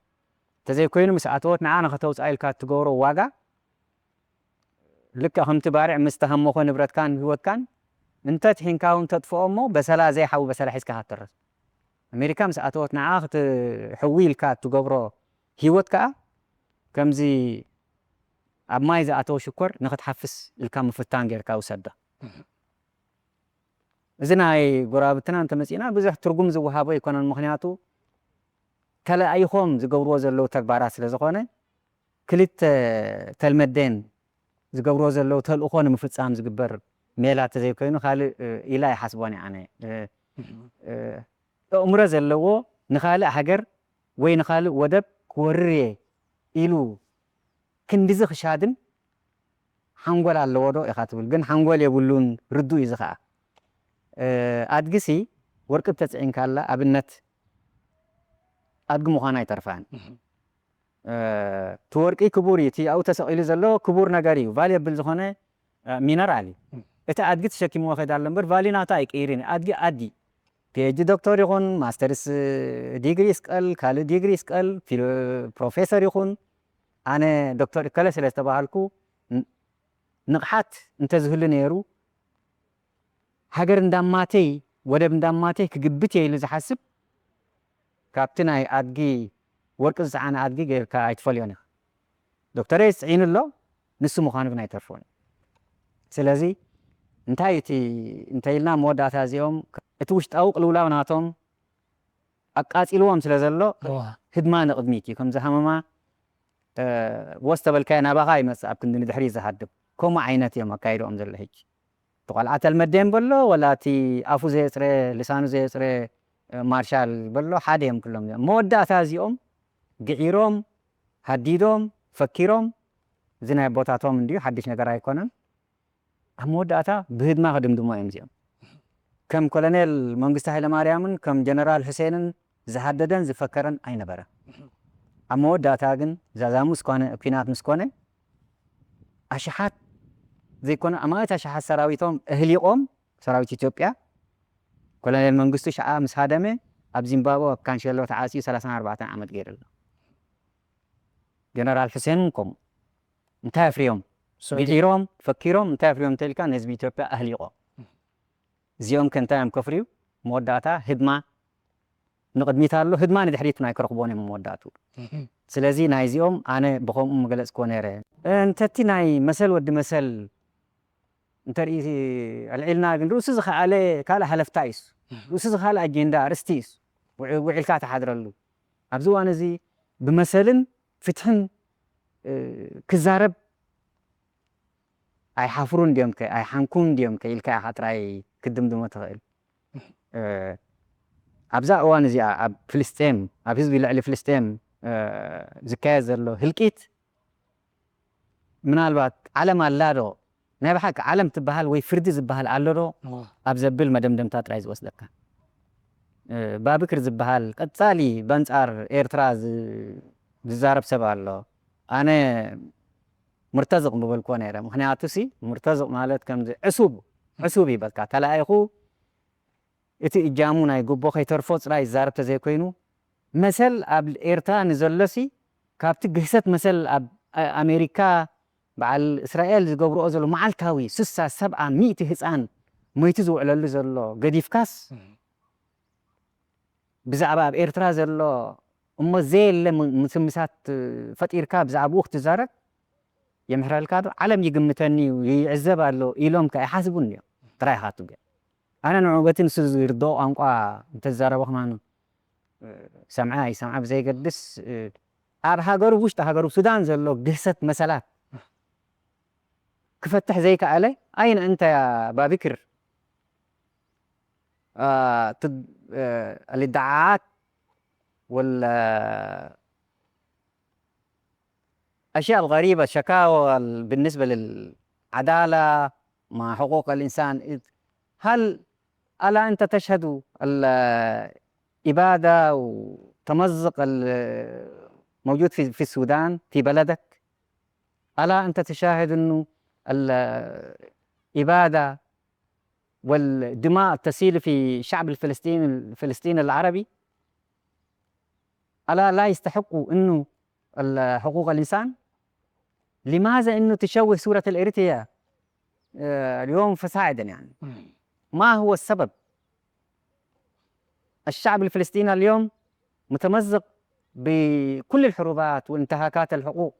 እንተዘይኮይኑ ምስ ኣተወት ንዓ ንኸተውፅኣ ኢልካ እትገብሮ ዋጋ ልክዕ ከምቲ ባርዕ ምስ ተሃመኾ ንብረትካን ህይወትካን እንተ ትሒንካ እውን ተጥፍኦ እሞ በሰላ ዘይሓዊ በሰላ ሒዝካ ሃተረፍ። ኣሜሪካ ምስ ኣተወት ንዓ ክትሕዊ ኢልካ እትገብሮ ህይወት ከኣ ከምዚ ኣብ ማይ ዝኣተወ ሽኮር ንኽትሓፍስ ኢልካ ምፍታን ጌርካ ውሰዶ። እህ። እዚ ናይ ጎረባብትና እንተመጺእና ብዙሕ ትርጉም ዝወሃቦ ኣይኮነን። ምኽንያቱ ተለኣይኾም ዝገብርዎ ዘለዉ ተግባራት ስለ ዝኾነ፣ ክልተ ተልመዴን ዝገብርዎ ዘለዉ ተልእኾ ንምፍጻም ዝግበር ሜላ እንተዘይኮይኑ ካልእ፣ እ፣ ኢላ ኣይሓስቦን እየ ኣነ። እ፣ እህ። እ፣ ኣእምሮ ዘለዎ ንኻልእ ሃገር ወይ ንኻልእ ወደብ ክወርር እየ ኢሉ ክንድዚ ክሻድን ሓንጎል ኣለዎ ዶ ኢኻ ትብል፣ ግን ሓንጎል የብሉን። ርዱእ እዩ እዚ ኸዓ። ኣድግሲ ወርቂ ተፅዒንካላ ኣብነት ኣድጊ ምዃና ኣይተርፋን። እቲ ወርቂ ክቡር እዩ፣ እቲ ኣብኡ ተሰቒሉ ዘሎ ክቡር ነገር እዩ፣ ቫልየብል ዝኾነ ሚነራል እዩ። እቲ ኣድጊ ተሸኪምዎ ከይዳ ኣሎ እምበር ቫልዩ ናቱ ኣይቅይርን እዩ። ኣድጊ ኣዲ ፒኤችዲ ዶክተር ይኹን ማስተርስ ዲግሪ ይስቀል ካልእ ዲግሪ ይስቀል ፕሮፌሰር ይኹን ኣነ ዶክተር እከለ ስለ ዝተባሃልኩ ንቕሓት እንተዝህሉ ነይሩ ሃገር እንዳማተይ ወደብ እንዳማተይ ክግብት እየ ኢሉ ዝሓስብ ካብቲ ናይ ኣድጊ ወርቂ ዝፀዓነ ኣድጊ ጌርካ ኣይትፈልዮን ኢኻ። ዶክተር ኤስ ፅዒኑ ኣሎ ንሱ ምዃኑ ግን ኣይተርፎን። ስለዚ እንታይ እቲ እንተኢልና መወዳእታ እዚኦም እቲ ውሽጣዊ ቅልውላው ናቶም ኣቃፂልዎም ስለ ዘሎ ህድማ ንቕድሚት እዩ። ከምዚ ሃመማ ወስ ተበልካዮ ናባኻ ይመፅእ ኣብ ክንዲ ንድሕሪት ዝሃድም ከምኡ ዓይነት እዮም ኣካይድኦም ዘሎ። ሕጂ እቲ ቆልዓ ተልመዴን በሎ ወላ እቲ ኣፉ ዘየፅረ ልሳኑ ዘየፅረ ማርሻል በሎ ሓደ እዮም ክሎም እዚኦም። መወዳእታ እዚኦም ግዒሮም ሃዲዶም ፈኪሮም እዚ ናይ ኣቦታቶም እንድዩ ሓድሽ ነገር ኣይኮነን። ኣብ መወዳእታ ብህድማ ክድምድሞ እዮም እዚኦም። ከም ኮሎኔል መንግስቲ ሃይለማርያምን ከም ጀነራል ሕሴንን ዝሃደደን ዝፈከረን ኣይነበረ። ኣብ መወዳእታ ግን ዛዛሙ ስኮነ ኩናት ምስ ኮነ ኣሽሓት ዘይኮነ ኣማኢት ኣሽሓት ሰራዊቶም እህሊቖም ሰራዊት ኢትዮጵያ ኮሎኔል መንግስቱ ሸዓ ምስ ሃደመ ኣብ ዚምባብወ ኣብ ካንሸሎ ተዓፅዩ ሰላሳን ኣርባዕተን ዓመት ገይሩ ኣሎ። ጀነራል ሕሴን እውን ከምኡ እንታይ ኣፍርዮም ግዒሮም ፈኪሮም እንታይ ኣፍርዮም እንተልካ ንህዝቢ ኢትዮጵያ ኣህሊቖም እዚኦም ከ እንታይ እዮም ከፍርዩ መወዳእታ ህድማ ንቕድሚት ኣሎ ህድማ ንድሕሪት ናይ ክረኽቦን እዮም መወዳእቱ ስለዚ ናይዚኦም ኣነ ብኸምኡ ምገለፅክዎ ነይረ እንተቲ ናይ መሰል ወዲ መሰል እንተርኢ ኣልዒልና ግን ርእሱ ዝኸኣለ ካልእ ሃለፍታ እዩስ ርእሱ ዝኸኣለ ኣጀንዳ ኣርእስቲ እዩስ ውዒልካ ትሓድረሉ ኣብዚ እዋን እዚ ብመሰልን ፍትሕን ክዛረብ ኣይሓፍሩን ድዮም ከ ኣይሓንኩን ድዮም ከ ኢልካ ኢኻ ጥራይ ክድምድሞ ትኽእል ኣብዛ እዋን እዚኣ ኣብ ፍልስጤም ኣብ ህዝቢ ልዕሊ ፍልስጤም ዝካየድ ዘሎ ህልቂት ምናልባት ዓለም ኣላ ዶ ናይ ብሓቂ ዓለም ትበሃል ወይ ፍርዲ ዝበሃል ኣሎ ዶ ኣብ ዘብል መደምደምታ ጥራይ ዝወስደካ ባብክር ዝበሃል ቀጻሊ በንጻር ኤርትራ ዝዛረብ ሰብ ኣሎ ኣነ ምርተዝቕ ምበልክዎ ነይረ ምክንያቱ ሲ ምርተዝቕ ማለት ከምዚ ዕሱብ ዕሱብ ይበልካ ተላኢኹ እቲ እጃሙ ናይ ጎቦ ከይተርፎ ፅራይ ዝዛረብ ተዘይኮይኑ መሰል ኣብ ኤርትራ ንዘሎሲ ካብቲ ግህሰት መሰል ኣብ ኣሜሪካ በዓል እስራኤል ዝገብርኦ ዘሎ መዓልታዊ ስሳ ሰብዓ ሚእቲ ህፃን ሞይቱ ዝውዕለሉ ዘሎ ገዲፍካስ ብዛዕባ ኣብ ኤርትራ ዘሎ እሞ ዘየለ ምስምሳት ፈጢርካ ብዛዕባኡ ክትዛረብ የምሕረልካ ዶ ዓለም ይግምተኒ እዩ ይዕዘብ ኣሎ ኢሎም ከ ኣይሓስቡን እዮም ጥራይ ኢኻ ትብል ኣነ ንዑ በቲ ንሱ ዝርድኦ ቋንቋ እንተዝዛረቦ ከማኑ ሰምዐ ኣይሰምዐ ብዘይገድስ ኣብ ሃገሩ ውሽጢ ሃገሩ ሱዳን ዘሎ ግህሰት መሰላት ክፈትሕ ዘይከኣለ ኣይነ እንተ ባቢክር الادعاءات والأشياء الغريبة شكاوى بالنسبة للعدالة مع حقوق الإنسان هل ألا أنت تشهد الإبادة وتمزق الموجود في في السودان في بلدك؟ ألا أنت تشاهد أنه الإبادة والدماء تسيل في الشعب الفلسطيني الفلسطيني العربي؟ ألا لا يستحقوا أنه حقوق الإنسان؟ لماذا أنه تشوه صورة الإريتريا اليوم فصاعدا يعني؟ ما هو السبب؟ الشعب الفلسطيني اليوم متمزق بكل الحروبات وانتهاكات الحقوق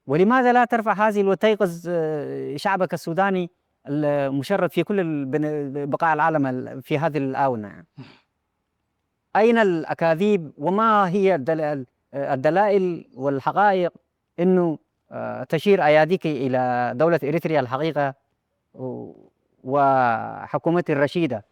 ولماذا لا ترفع هذه وتيقظ شعبك السوداني المشرد في كل بقاع العالم في هذه الآونة أين الأكاذيب وما هي الدلائل والحقائق أنه تشير أياديك إلى دولة إريتريا الحقيقة وحكومتي الرشيدة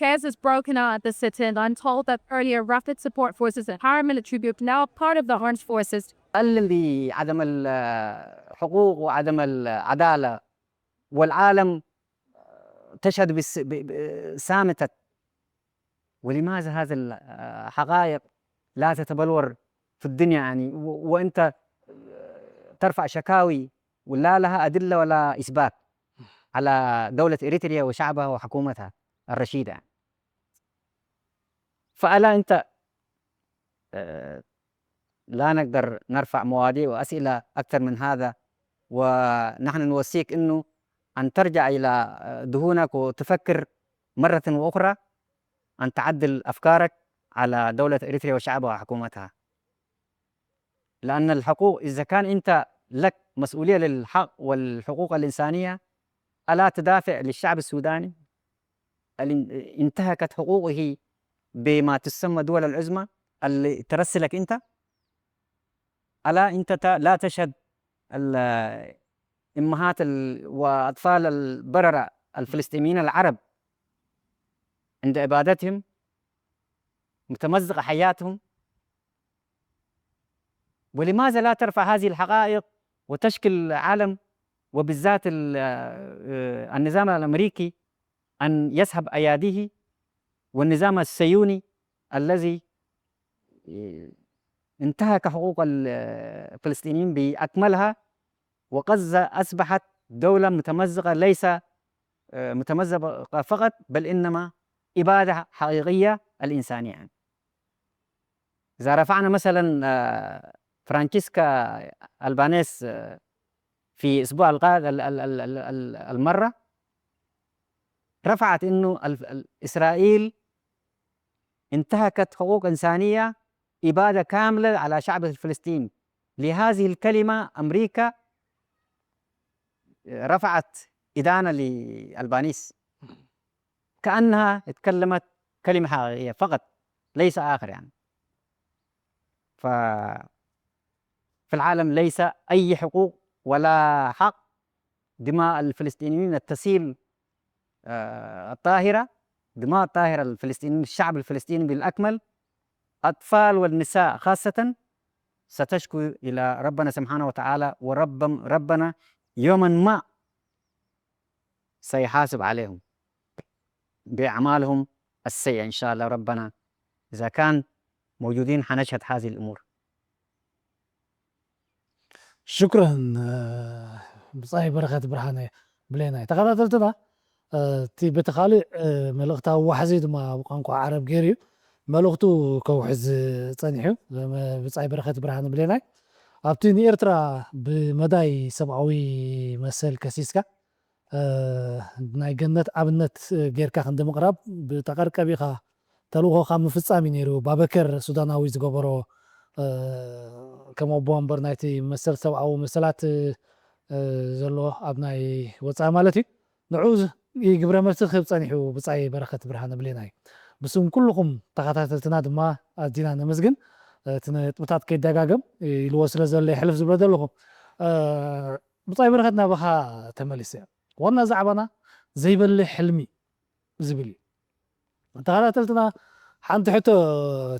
Cares is broken out at the sit-in. I'm told that earlier Rapid Support Forces and paramilitary group now part of the armed forces. قلل بعدم الحقوق وعدم العدالة، والعالم تشهد بس- ب- ب- صامتة. ولماذا هذه الحقائق لا تتبلور في الدنيا، يعني، و- وأنت ترفع شكاوي ولا لها أدلة ولا إثبات على دولة إريتريا وشعبها وحكومتها الرشيدة؟ فألا أنت، آه، لا نقدر نرفع مواضيع وأسئلة أكثر من هذا، ونحن نوصيك إنه أن ترجع إلى، آه، ذهنك وتفكر مرة أخرى أن تعدل أفكارك على دولة إريتريا وشعبها وحكومتها. لأن الحقوق، إذا كان أنت لك مسؤولية للحق والحقوق الإنسانية، ألا تدافع للشعب السوداني اللي انتهكت حقوقه بما تسمى دول العظمى اللي ترسلك أنت؟ ألا أنت ت- لا تشهد ال- أمهات ال- وأطفال البررة الفلسطينيين العرب عند إبادتهم، متمزقة حياتهم؟ ولماذا لا ترفع هذه الحقائق وتشكي العالم، وبالذات ال- آه، النظام الأمريكي، أن يسحب أياديه، والنظام الصهيوني الذي انتهك حقوق الفلسطينيين بأكملها، وغزة أصبحت دولة متمزقة، ليس، آه، متمزقة فقط، بل إنما إبادة حقيقية الإنسانية. يعني، إذا رفعنا مثلًا، آه، فرانشيسكا ألبانيس، آه، في أسبوع القا- ال- ال- ال- ال- ال- المرة رفعت إنه ال- ال- إسرائيل انتهكت حقوق إنسانية إبادة كاملة على شعب الفلسطيني. لهذه الكلمة أمريكا رفعت إدانة لألبانيس، كأنها اتكلمت كلمة حقيقية فقط، ليس آخر، يعني. ف في العالم ليس أي حقوق ولا حق. دماء الفلسطينيين التسيل، آه، الطاهرة، دماء الطاهرة الفلسطينيين، الشعب الفلسطيني بالأكمل، أطفال والنساء خاصة، ستشكو إلى ربنا سبحانه وتعالى، ورب ربنا يوما ما سيحاسب عليهم بأعمالهم السيئة إن شاء الله. ربنا إذا كان موجودين حنشهد هذه الأمور. ሽኩረን ብጻይ በረኸት ብርሃነ ብሌናይ። ተኸታተልትና፣ እቲ በቲ ካልእ መልእኽታዊ ዋሕዚ ድማ ብቋንቋ ዓረብ ገይሩ እዩ መልእኽቱ ከውሕዝ ጸኒሑ። ብጻይ በረኸት ብርሃነ ብሌናይ ኣብቲ ንኤርትራ ብመዳይ ሰብኣዊ መሰል ከሲስካ ናይ ገነት ኣብነት ጌርካ ክንዲ ምቕራብ ብተቐርቀብ ኢኻ ተልእኾኻ ምፍጻም እዩ ነይሩ። ባበከር ሱዳናዊ ዝገበሮ ከም ኣቦ ወንበር ናይቲ መሰል ሰብኣዊ መሰላት ዘሎ ኣብ ናይ ወጻኢ ማለት እዩ። ንዑ ግብረ መልሲ ክህብ ጸኒሑ ብጻይ በረኸት ብርሃነ ብሌናይ። ብስም ኩልኹም ተኸታተልትና ድማ ኣዚና ነመስግን። እቲ ነጥብታት ከይደጋገም ኢልዎ ስለ ዘሎ ይሕልፍ ዝብሎ ዘለኹ። ብጻይ በረኸት ናባኻ ተመሊሰ። ዋና ዛዕባና ዘይበልሕ ሕልሚ ዝብል እዩ። ተኸታተልትና ሓንቲ ሕቶ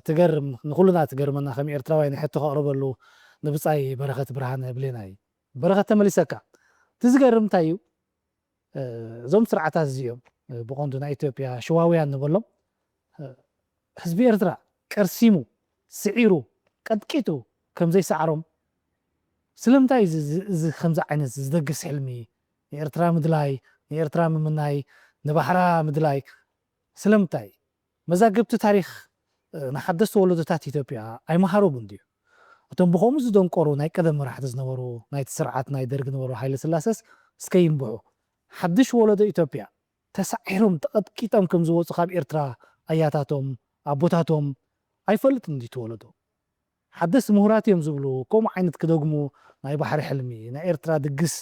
ትገርም፣ ንኹልና ትገርመና ከም ኤርትራውያን ሕቶ ከቕርበሉ ንብጻይ በረኸት ብርሃነ ብሌናይ። በረኸት ተመሊሰካ። እቲ ዝገርም እንታይ እዩ? እዞም ስርዓታት እዚኦም ብቐንዱ ናይ ኢትዮጵያ ሽዋውያን ንበሎም ህዝቢ ኤርትራ ቀርሲሙ፣ ስዒሩ፣ ቀጥቂጡ ከም ዘይሰዓሮም ስለምንታይ እዚ ከምዚ ዓይነት ዝደግስ ሕልሚ ንኤርትራ ምድላይ፣ ንኤርትራ ምምናይ፣ ንባሕራ ምድላይ ስለምንታይ? መዛግብቲ ታሪኽ ንሓደስቲ ወለዶታት ኢትዮጵያ ኣይመሃሮምን ድዩ? እቶም ብኸምኡ ዝደንቆሩ ናይ ቀደም መራሕቲ ዝነበሩ ናይቲ ስርዓት ናይ ደርግ ነበሩ ሃይለ ስላሰስ እስከ ይንብሑ። ሓድሽ ወለዶ ኢትዮጵያ ተሳዒሮም ተቐጥቂጦም ከም ዝወፁ ካብ ኤርትራ ኣያታቶም ኣቦታቶም ኣይፈልጥን ድዩ እቲ ወለዶ? ሓደስቲ ምሁራት እዮም ዝብሉ ከምኡ ዓይነት ክደግሙ ናይ ባሕሪ ሕልሚ ናይ ኤርትራ ድግስ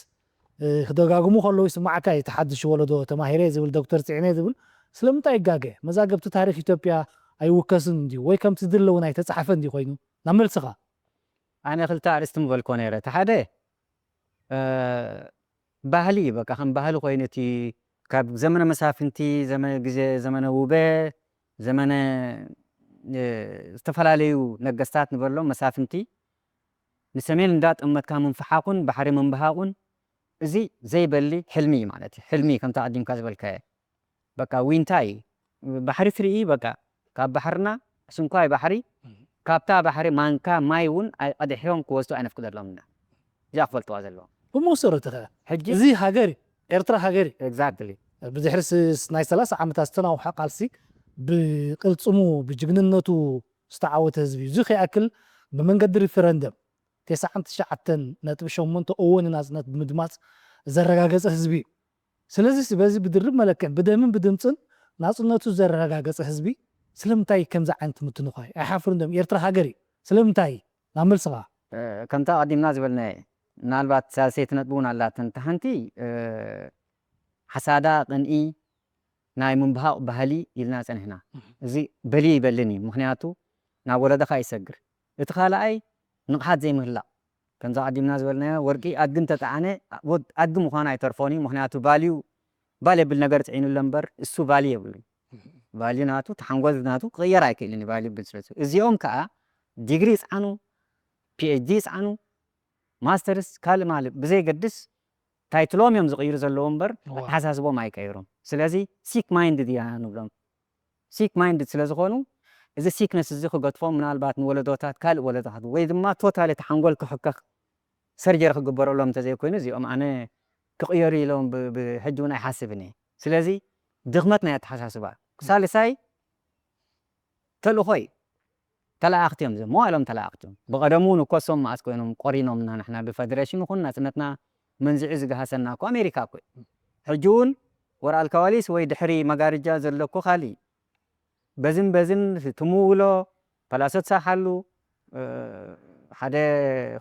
ክደጋግሙ ከለዉ ይስማዓካ እዩ። እቲ ሓድሽ ወለዶ ተማሂረ ዝብል ዶክተር ፅዒነ ዝብል ስለምንታይ ይጋገ? መዛግብቲ ታሪኽ ኢትዮጵያ ኣይውከስን እንድዩ ወይ ከምቲ ዝድለ እውን ኣይተፃሕፈ እንድዩ ኮይኑ ናብ መልስኻ። ኣነ ክልተ ኣርእስቲ ምበልኮ ነይረ። እቲ ሓደ ባህሊ እዩ። በቃ ከም ባህሊ ኮይኑ እቲ ካብ ዘመነ መሳፍንቲ፣ ዘመነ ግዜ፣ ዘመነ ውበ፣ ዘመነ፣ እ፣ ዝተፈላለዩ ነገስታት ንበሎም መሳፍንቲ ንሰሜን እንዳጠመትካ ምንፍሓቑን ባሕሪ ምንብሃቑን፣ እዚ ዘይበሊ ሕልሚ እዩ ማለት እዩ። ሕልሚ ከምቲ ኣቐዲምካ ዝበልካዮ። በቃ ዊንታ እዩ። ባሕሪ ትርኢ፣ በቃ ካብ ባሕርና ስንኳይ ባሕሪ፣ ካብታ ባሕሪ ማንካ ማይ እውን ኣይ-፣ ቀዲሖም ክወስዱ ኣይነፍቅደሎምና። እዚኣ ክፈልጥዋ ዘለዎም። ብመሰረቱ ኸ ሕጂ እዚ ሃገር እዩ፣ ኤርትራ ሃገር እዩ። ኤግዛክትሊ። ብድሕሪ ስ-፣ ናይ ሰላሳ ዓመታት ዝተናውሐ ቃልሲ ብቅልጽሙ ብጅግንነቱ ዝተዓወተ ህዝቢ እዩ። እዚ ከይኣክል ብመንገዲ ሪፈረንደም ተስዓን ትሽዓተን ነጥቢ ሸሞንተ እዎ ንናጽነት ብምድማጽ ዘረጋገጸ ህዝቢ እዩ። ስለዚ በዚ ብድርብ መለክዕ ብደምን ብድምጽን ናጽነቱ ዘረጋገጸ ህዝቢ ስለምንታይ ከምዚ ዓይነት ምትንዃይ ኣይሓፍርን? ደም ኤርትራ ሃገር እዩ። ስለምንታይ? ናብ መልስኻ። እ፣ ከምታ ኣቐዲምና ዝበልናዮ፣ ምናልባት ሳልሰይቲ ነጥቢ እውን ኣላትን። እታ ሓንቲ፣ እ፣ ሓሳዳ ቅንኢ ናይ ምንብሃቕ ባህሊ ኢልና ጸኒሕና። እህ። እዚ በሊ ይበልን እዩ። ምኽንያቱ ናብ ወለዶኻ ይሰግር። እቲ ካልኣይ ንቕሓት ዘይምህላቕ። ከምዛ ቀዲምና ዝበልናዮ ወርቂ ኣድጊ እንተጠዓነ፣ ወድ-፣ ኣድጊ ምዃኑ ኣይተርፎን እዩ። ምኽንያቱ ቫልዩ፣ ቫልየብል ነገር ጽዒኑ ኣሎ እምበር እሱ ቫልዩ የብሉን። ቫልዩ ናቱ፣ ተሓንጎል ናቱ ክቕየር ኣይክእልን እዩ፣ ቫልየብል ስለ ዝኾነ። እዚኦም ከኣ ዲግሪ ይጽዓኑ፣ ፒ ኤች ዲ ይጽዓኑ፣ ማስተርስ፣ ካልእ ማልእ ብዘይገድስ ታይትሎም እዮም ዝቕይሩ ዘለዉ እምበር እዋ። ኣተሓሳስቦም ኣይቀይሩን። ስለዚ ሲክ ማይንድድ ኢና ንብሎም። ሲክ ማይንድድ ስለ ዝኾኑ፣ እዚ ሲክነስ እዚ ክገድፎም፣ ምናልባት ንወለዶታት፣ ካልእ ወለዶታት ወይ ድማ ቶታሊ እቲ ሓንጎል ክሕከኽ ሰርጀሪ ክግበረሎም እንተዘይኮይኑ፣ እዚኦም ኣነ ክቕየሩ ኢሎም ብ-፣ ብ-፣ ሕጂ እውን ኣይሓስብን እየ። ስለዚ ድኽመት ናይ ኣተሓሳስባ። ሳልሳይ ተልእኾ እዩ። ተለኣኽቲ እዮም፣ እዞም መዋእሎም ተለኣኽቲ እዮም። ብቐደሙ እውን እኮ እሶም መኣስ ኮይኖም ቆሪኖምና፣ ንሕና ብፈደሬሽን ይኹን ናጽነትና መንዚዑ ዝገሃሰና እኮ ኣሜሪካ እኮ እዩ። ሕጂ እውን ወርኣል ከዋሊስ ወይ ድሕሪ መጋርጃ ዘሎ እኮ ካልእ እዩ። በዝን በዝን ትምውሎ፣ ፓላሶ ትሰርሓሉ፣ እ፣ ሓደ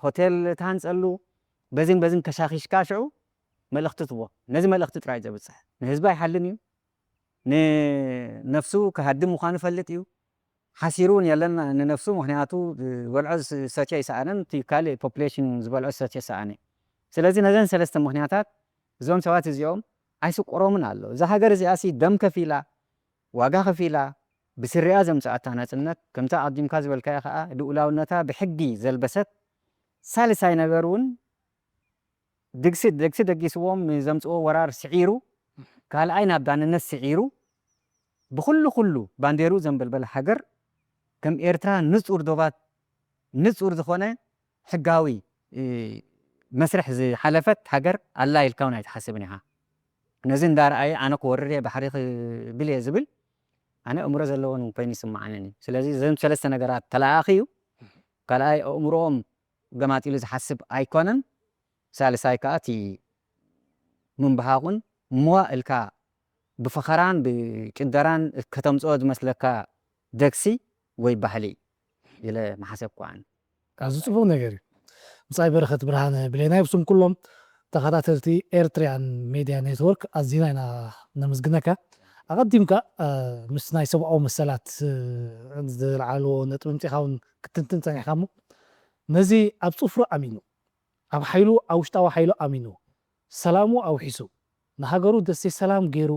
ሆቴል ትሃንጸሉ፣ በዝን በዝን ከሻኺሽካ ሽዑ መልእኽቲ ትቦ። ነዚ መልእኽቲ ጥራይ ዘብጽሕ። ንህዝቢ ኣይሓልን እዩ። ንነፍሱ ክሃድም ምዃኑ ይፈልጥ እዩ። ሓሲሩ እውን የለን ንነፍሱ፣ ምኽንያቱ ዝበልዖ ዝሰትዮ ይሰኣነን፣ እቲ ካልእ ፖፑሌሽን ዝበልዖ ዝሰትዮ ይሰኣነ። ስለዚ ነዘን ሰለስተ ምኽንያታት እዞም ሰባት እዚኦም ኣይስቆሮምን ኣሎ። እዛ ሃገር እዚኣሲ ደም ከፊላ፣ ዋጋ ከፊላ፣ ብስሪኣ ዘምጽኣታ ናጽነት፣ ከምቲ ኣቐዲምካ ዝበልካዮ ከኣ ልኡላውነታ ብሕጊ ዘልበሰት፣ ሳልሳይ ነገር እውን ድግሲ፣ ደግሲ ደጊስዎም ንዘምጽኦ ወራር ስዒሩ፣ ካልኣይ ናብ ዳንነት ስዒሩ፣ ብኹሉ ኩሉ ባንዴሩ ዘንበልበለ ሃገር፣ ከም ኤርትራ ንጹር ዶባት፣ ንጹር ዝኾነ ሕጋዊ፣ እ፣ መስርሕ ዝሓለፈት ሃገር ኣላ ኢልካ እውን ኣይትሓስብን ኢኻ። ነዚ እንዳረኣየ ኣነ ክወርር እየ፣ ባሕሪ ክብል እየ ዝብል፣ ኣነ ኣእምሮ ዘለዎን ኮይኑ ይስምዓንን እዩ። ስለዚ እዞም ሰለስተ ነገራት ተለኣኣኺ እዩ። ካልኣይ ኣእምሮኦም ገማጢሉ ዝሓስብ ኣይኮነን። ሳልሳይ ከኣ እቲ ምንብሃቑን ሞዋ ኢልካ ብፈኸራን ብጭደራን ከተምጽኦ ዝመስለካ ደግሲ ወይ ባህሊ ኢለ ምሓሰብኩ ኣነ። ኣዝዩ ጽቡቕ ነገር እዩ። ብጻይ በረኸት ብርሃነ ብሌናይ፣ ብስም ኩሎም ተኸታተልቲ ኤርትርያን ሜድያ ኔትወርክ ኣዚና ኢና ነመስግነካ። ኣቐዲምካ፣ እ፣ ምስ ናይ ሰብኣዊ መሰላት፣ እ፣ ዝለዓልዎ ነጥቢ ምጺኻ እውን ክትንትን ጸኒሕካ እሞ፣ ነዚ ኣብ ጽፍሩ ኣሚኑ፣ ኣብ ሓይሉ፣ ኣብ ውሽጣዊ ሓይሉ ኣሚኑ፣ ሰላሙ ኣውሒሱ፣ ንሃገሩ ደሴት ሰላም ገይሩ፣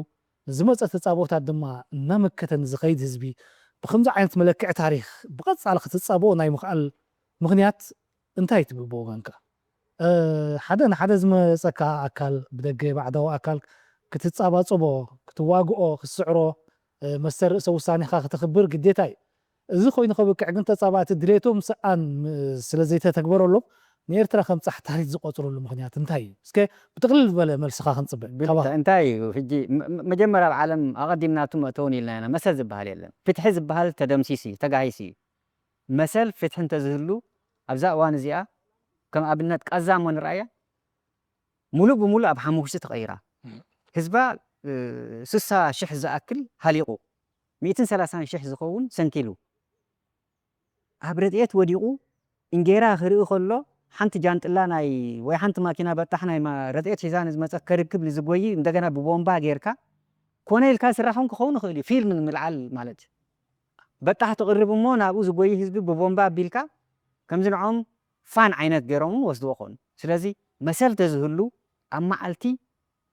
ንዝመጸ ተጻብኦታት ድማ እናመከተ ንዝኸይድ ህዝቢ፣ ብኸምዚ ዓይነት መለክዒ ታሪኽ ብቐጻሊ ክትጻብኦ ናይ ምኽኣል ምኽንያት እንታይ ትብል ብወገንካ? እ፣ ሓደ ንሓደ ዝመጸካ ኣካል፣ ብደገ ባዕዳዊ ኣካል ክትጻባጽቦ፣ ክትዋግኦ፣ ክትስዕሮ፣ እ፣ መሰል ርእሰ ውሳኔኻ ክተኽብር ግዴታ እዩ። እዚ ኮይኑ ከብቅዕ ግን ተጻባእቲ ድሌቶም ስኣን ም-፣ ስለ ዘይተተግበረሎም ንኤርትራ ከም ጻሕታሪት ዝቆጽርሉ ምኽንያት እንታይ እዩ? እስከ ብጥቕልል ዝበለ መልስኻ ክንጽበ። ብል-፣ ካባኻ። እንታይ እዩ? ሕጂ ም-፣ ም-፣ መጀመርያ ኣብ ዓለም ኣቐዲምና እቱ መእተውን ኢልና ኢና። መሰል ዝበሃል የለን። ፍትሒ ዝበሃል ተደምሲሱ እዩ፣ ተጋሂሱ እዩ። መሰል ፍትሒ እንተዝህሉ ኣብዛ እዋን እዚኣ ከም ኣብነት ቃዛ እሞ ንርኣያ፣ ሙሉእ ብሙሉእ ኣብ ሓሙኽሽቲ ተቐይራ። እም። ህዝባ፣ እ፣ ስሳ ሽሕ ዝኣክል ሃሊቑ፣ ሚእትን ሰላሳን ሽሕ ዝኸውን ሰንኪሉ፣ ኣብ ረድኤት ወዲቑ፣ እንጌራ ክርኢ ከሎ፣ ሓንቲ ጃንጥላ ናይ፣ ወይ ሓንቲ ማኪና በጣሕ ናይ ማ-፣ ረድኤት ሒዛ ንዝመጸት ከርክብ ንዝጎይ እንደገና ብቦምባ ጌርካ፣ ኮነ ኢልካ ዝስራሕ እውን ክኸውን ይኽእል እዩ። ፊልም ንምልዓል ማለት እዩ። በጣሕ ትቕርብ እሞ ናብኡ ዝጎይ ህዝቢ ብቦምባ ኣቢልካ፣ ከምዚ ንዖም ፋን ዓይነት ገይሮም እውን ወስድዎ ኾኑ። ስለዚ መሰል ተዝህሉ ኣብ መዓልቲ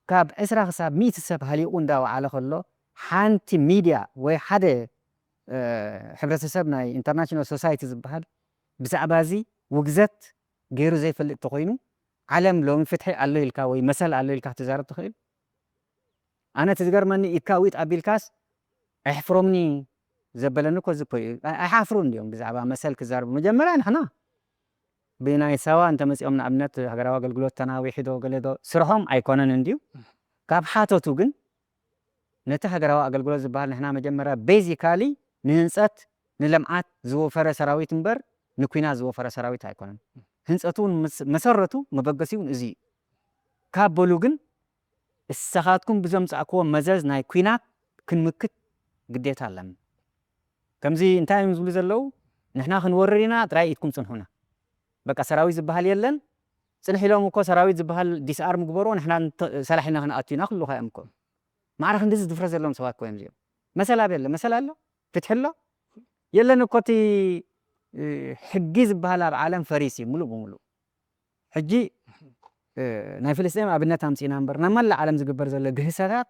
ካብ ዕስራ ክሳብ ሚእቲ ሰብ ሃሊቑ እንዳወዓለ ከሎ፣ ሓንቲ ሚድያ ወይ ሓደ፣ እ፣ ሕብረተሰብ ናይ ኢንተርናሽናል ሶሳይቲ ዝበሃል ብዛዕባ እዚ ውግዘት ገይሩ ዘይፈልጥ ተኾይኑ፣ ዓለም ሎሚ ፍትሒ ኣሎ ኢልካ ወይ መሰል ኣሎ ኢልካ ክትዛረብ ትኽእል? ኣነ እቲ ዝገርመኒ፣ ኢድካ ዊጥ ኣቢልካስ ኣሕፍሮምኒ ዘበለኒ እኮ እዚ እኮ እዩ። ኣይ-፣ ኣይሓፍሩን ድዮም ብዛዕባ መሰል ክዛረቡ? መጀመርያ ንሕና ብናይ ሳዋ እንተመጺኦም ንኣብነት ሃገራዊ ኣገልግሎት ተናዊሑ ዶ ገለ ዶ ስርሖም ኣይኮነን እንድዩ። ካብ ሓተቱ ግን ነቲ ሃገራዊ ኣገልግሎት ዝበሃል ንሕና መጀመርያ ቤዚካሊ ንህንጸት ንልምዓት ዝወፈረ ሰራዊት እምበር ንኲናት ዝወፈረ ሰራዊት ኣይኮነን። ህንጸቱ እውን መስ-፣ መሰረቱ መበገሲኡ እውን እዚ እዩ። ካብ በሉ ግን እሰኻትኩም ብዘምጻእክዎ መዘዝ ናይ ኲናት ክንምክት ግዴታ ኣለና። ከምዚ እንታይ እዮም ዝብሉ ዘለዉ? ንሕና ክንወርር ኢና፣ ጥራይ ኢድኩም ጽንሑና። በቃ ሰራዊት ዝበሃል የለን። ጽንሕ ኢሎም እኮ ሰራዊት ዝበሃል ዲስኣርም ግበርዎ፣ ንሕና እንተ-፣ ሰላሕ ኢልና ክንኣቱ ኢና ክብሉኻ እዮም እኮ። ማዕረ ክንድዚ ድፍረት ዘለዎም ሰባት እኮ እዮም እዚኦም። መሰል ኣበይ ኣሎ? መሰል ኣሎ? ፍትሒ ኣሎ? የለን እኮ። እቲ፣ እ፣ ሕጊ ዝበሃል ኣብ ዓለም ፈሪስ እዩ፣ ሙሉእ ብሙሉእ። ሕጂ፣ እ፣ ናይ ፍልስጤም ኣብነት ኣምጺእና እምበር፣ ናብ መላእ ዓለም ዝግበር ዘሎ ግህሰታት፣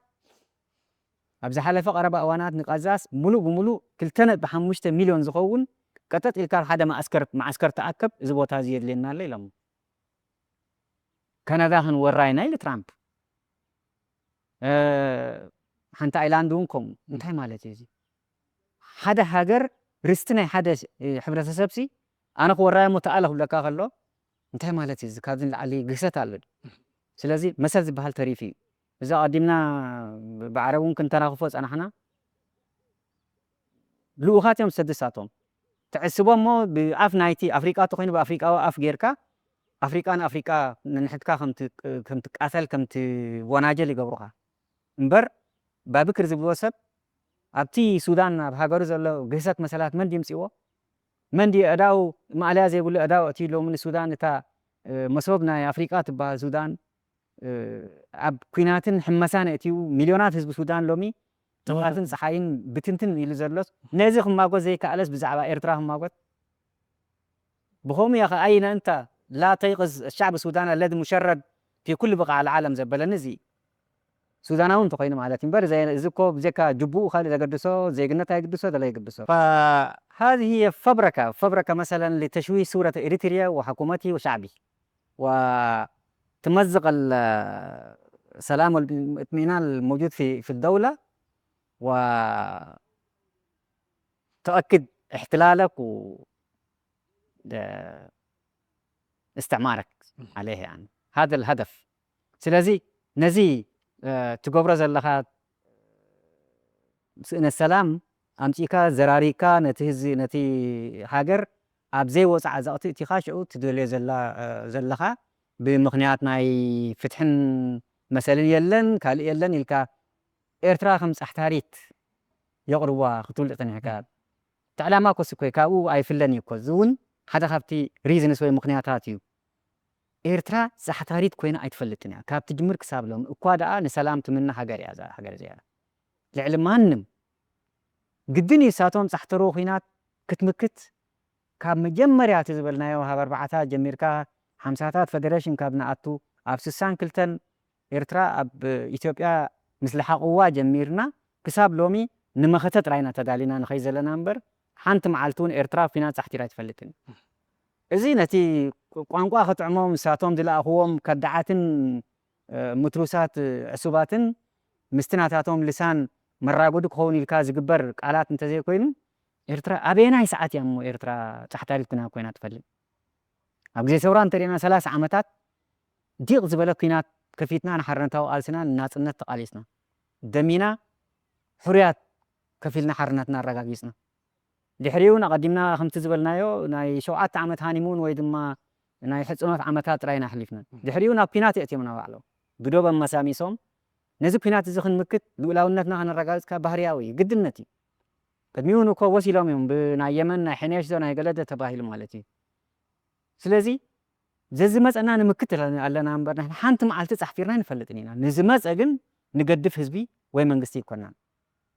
ኣብ ዝሓለፈ ቀረባ እዋናት ንቃዛስ ሙሉእ ብሙሉእ ክልተ ነጥቢ ሓሙሽተ ሚልዮን ዝኸውን ቀጠጥ ኢልካ ሓደ መዓስከር፣ መዓስከር ተኣከብ፣ እዚ ቦታ እዚ የድልየና ኣሎ ኢሎም። ካናዳ ክንወራ ኢና ኢሉ ትራምፕ። እ፣ ሓንቲ ኣይላንድ እውን ከምኡ። እንታይ ማለት እዩ እዚ? ሓደ ሃገር ርስቲ ናይ ሓደ፣ እ፣ ሕብረተሰብሲ ኣነ ክወራዮ እሞ ተኣለ ክብለካ ከሎ እንታይ ማለት እዩ? እዚ ካብዚ ንላዕሊ ግህሰት ኣሎ ድዩ? ስለዚ መሰል ዝበሃል ተሪፉ እዩ። እዚ ኣቐዲምና ብ-፣ ብዓረብ እውን ክንተናኽፎ ጸናሕና። ልኡኻት እዮም ዝሰድሳቶም። ትዕስቦ እሞ ብኣፍ ናይቲ ኣፍሪቃ ተኾይኑ ብኣፍሪቃዊ ኣፍ ጌርካ ኣፍሪቃ ንኣፍሪቃ ንንሕትካ ከም ት-፣ ከም ትቃተል ከም ትወናጀል ይገብሩኻ። እምበር ባብክር ዝብልዎ ሰብ ኣብቲ ሱዳን ኣብ ሃገሩ ዘሎ ግህሰት መሰላት መን ድዩ ምጽእዎ? መን ድዩ ኣእዳው ማእለያ ዘይብሉ ኣእዳው ኣእትዩ ሎሚ ንሱዳን እታ፣ እ፣ መሶብ ናይ ኣፍሪቃ ትበሃል ሱዳን፣ እ፣ ኣብ ኲናትን ሕመሳን ኣእትዩ ሚልዮናት ህዝቢ ሱዳን ሎሚ ትብዓትን ጸሓይን ብትንትን ኢሉ ዘሎስ ነዚ ክማጎት ዘይከኣለስ ብዛዕባ ኤርትራ ክማጎት? ብኸምኡ እየ ኸኣ ኣይነ እንተ ላ ተይቅዝ ሻዕብ ሱዳን ኣለዚ ሙሸረድ ፊ ኩል ብቕዓ ለዓለም ዘበለኒ እዚ ሱዳናዊ እንተኾይኑ ማለት እዩ። እምበር ዘይ-፣ እዚ እኮ ብዘይካ ጅቡኡ ካልእ ዘገድሶ፣ ዜግነት ኣይግድሶ፣ ዘለ ይግድሶ። فهذه هي فبركة، فبركة مثلًا لتشويه صورة إريتريا وحكومته وشعبه. وتمزق ال-، السلام والاطمئنان الموجود في، في الدولة، وتؤكد احتلالك و، እ፣ استعمارك عليه، يعني. هذا الهدف. ስለዚ ነዚ፣ እ፣ ትገብሮ ዘለኻ ስእነት ሰላም ኣምጺእካ ዘራሪካ ነቲ ህዝቢ፣ ነቲ ሃገር ኣብ ዘይወጽዓ ዘቕቲ እቲኻ ሽዑ ትደልዮ ዘላ-፣ እ፣ ዘለኻ ብምኽንያት ናይ ፍትሕን መሰልን የለን፣ ካልእ የለን ኢልካ ኤርትራ ከም ጻሕታሪት የቕርብዋ ክትብል ጸኒሕካ። እቲ ዕላማ እኮ እሱ እኮ እዩ፣ ካብኡ ኣይፍለን እዩ እኮ። እዚ እውን ሓደ ካብቲ ሪዝንስ ወይ ምኽንያታት እዩ። ኤርትራ ጻሕታሪት ኮይና ኣይትፈልጥን እያ፣ ካብ ትጅምር ክሳብ ሎሚ። እኳ ደኣ ንሰላም ትምነ ሃገር እያ እዛ ሃገር እዚኣ። ልዕሊ ማንም ግድን እዩ እሳቶም ጻሕተርዎ ኲናት ክትምክት። ካብ መጀመርያ እቲ ዝበልናዮ ሃብ ኣርባዕታት ጀሚርካ ሓምሳታት ፈደረሽን ካብ ንኣቱ፣ ኣብ ስሳን ክልተን ኤርትራ ኣብ ኢትዮጵያ ምስ ለሓቕዋ ጀሚርና ክሳብ ሎሚ ንመኸተ ጥራይና ተዳሊና ንኸይድ ዘለና እምበር፣ ሓንቲ መዓልቲ እውን ኤርትራ ኲናት ጻሕቲራ ኣይትፈልጥን። እዚ ነቲ ቋንቋ ክጥዕሞም ንሳቶም ዝለኣኽዎም ከዳዓትን፣ እ፣ ምትሩሳት፣ እ፣ ዕሱባትን ምስቲ ናታቶም ልሳን መራጎዲ ክኸውን ኢልካ ዝግበር ቃላት እንተዘይኮይኑ፣ ኤርትራ ኣበየናይ ሰዓት እያ እሞ ኤርትራ ጻሕታሪት ኩና ኮይና ትፈልጥ? ኣብ ግዜ ሰውራ እንተሪእና ሰላሳ ዓመታት ዲቕ ዝበለ ኲናት ከፊትና ንሓርነታዊ ቃልስና ንናጽነት ተቓሊስና። ደሚና ሕሩያት ከፊልና ሓርነትና ኣረጋጊጽና። ድሕሪኡ ንቐዲምና ከምቲ ዝበልናዮ ናይ ሸውዓተ ዓመት ሃኒሙን ወይ ድማ ናይ ሕጽኖት ዓመታት ጥራይ ኢና ኣሕሊፍና። ድሕሪኡ ናብ ኲናት የእትዮምና ባዕሎም። ብዶብ ኣመሳሚሶም ነዚ ኲናት እዚ ክንምክት ልኡላውነትና ከነረጋግጽ ካብ ባህርያዊ እዩ፣ ግድነት እዩ። ቅድሚኡ እውን እኮ ወሲሎም እዮም ብናይ የመን ናይ ሕኔሽ ዶ ናይ ገለ ዶ ተባሂሉ ማለት እዩ። ስለዚ ዘዝመጸና ንምክት ኣለና እምበር ንሕና ሓንቲ መዓልቲ ጻሕቲርና ኣይንፈልጥን ኢና። ንዝመጸ ግን ንገድፍ ህዝቢ ወይ መንግስቲ ኣይኮናን።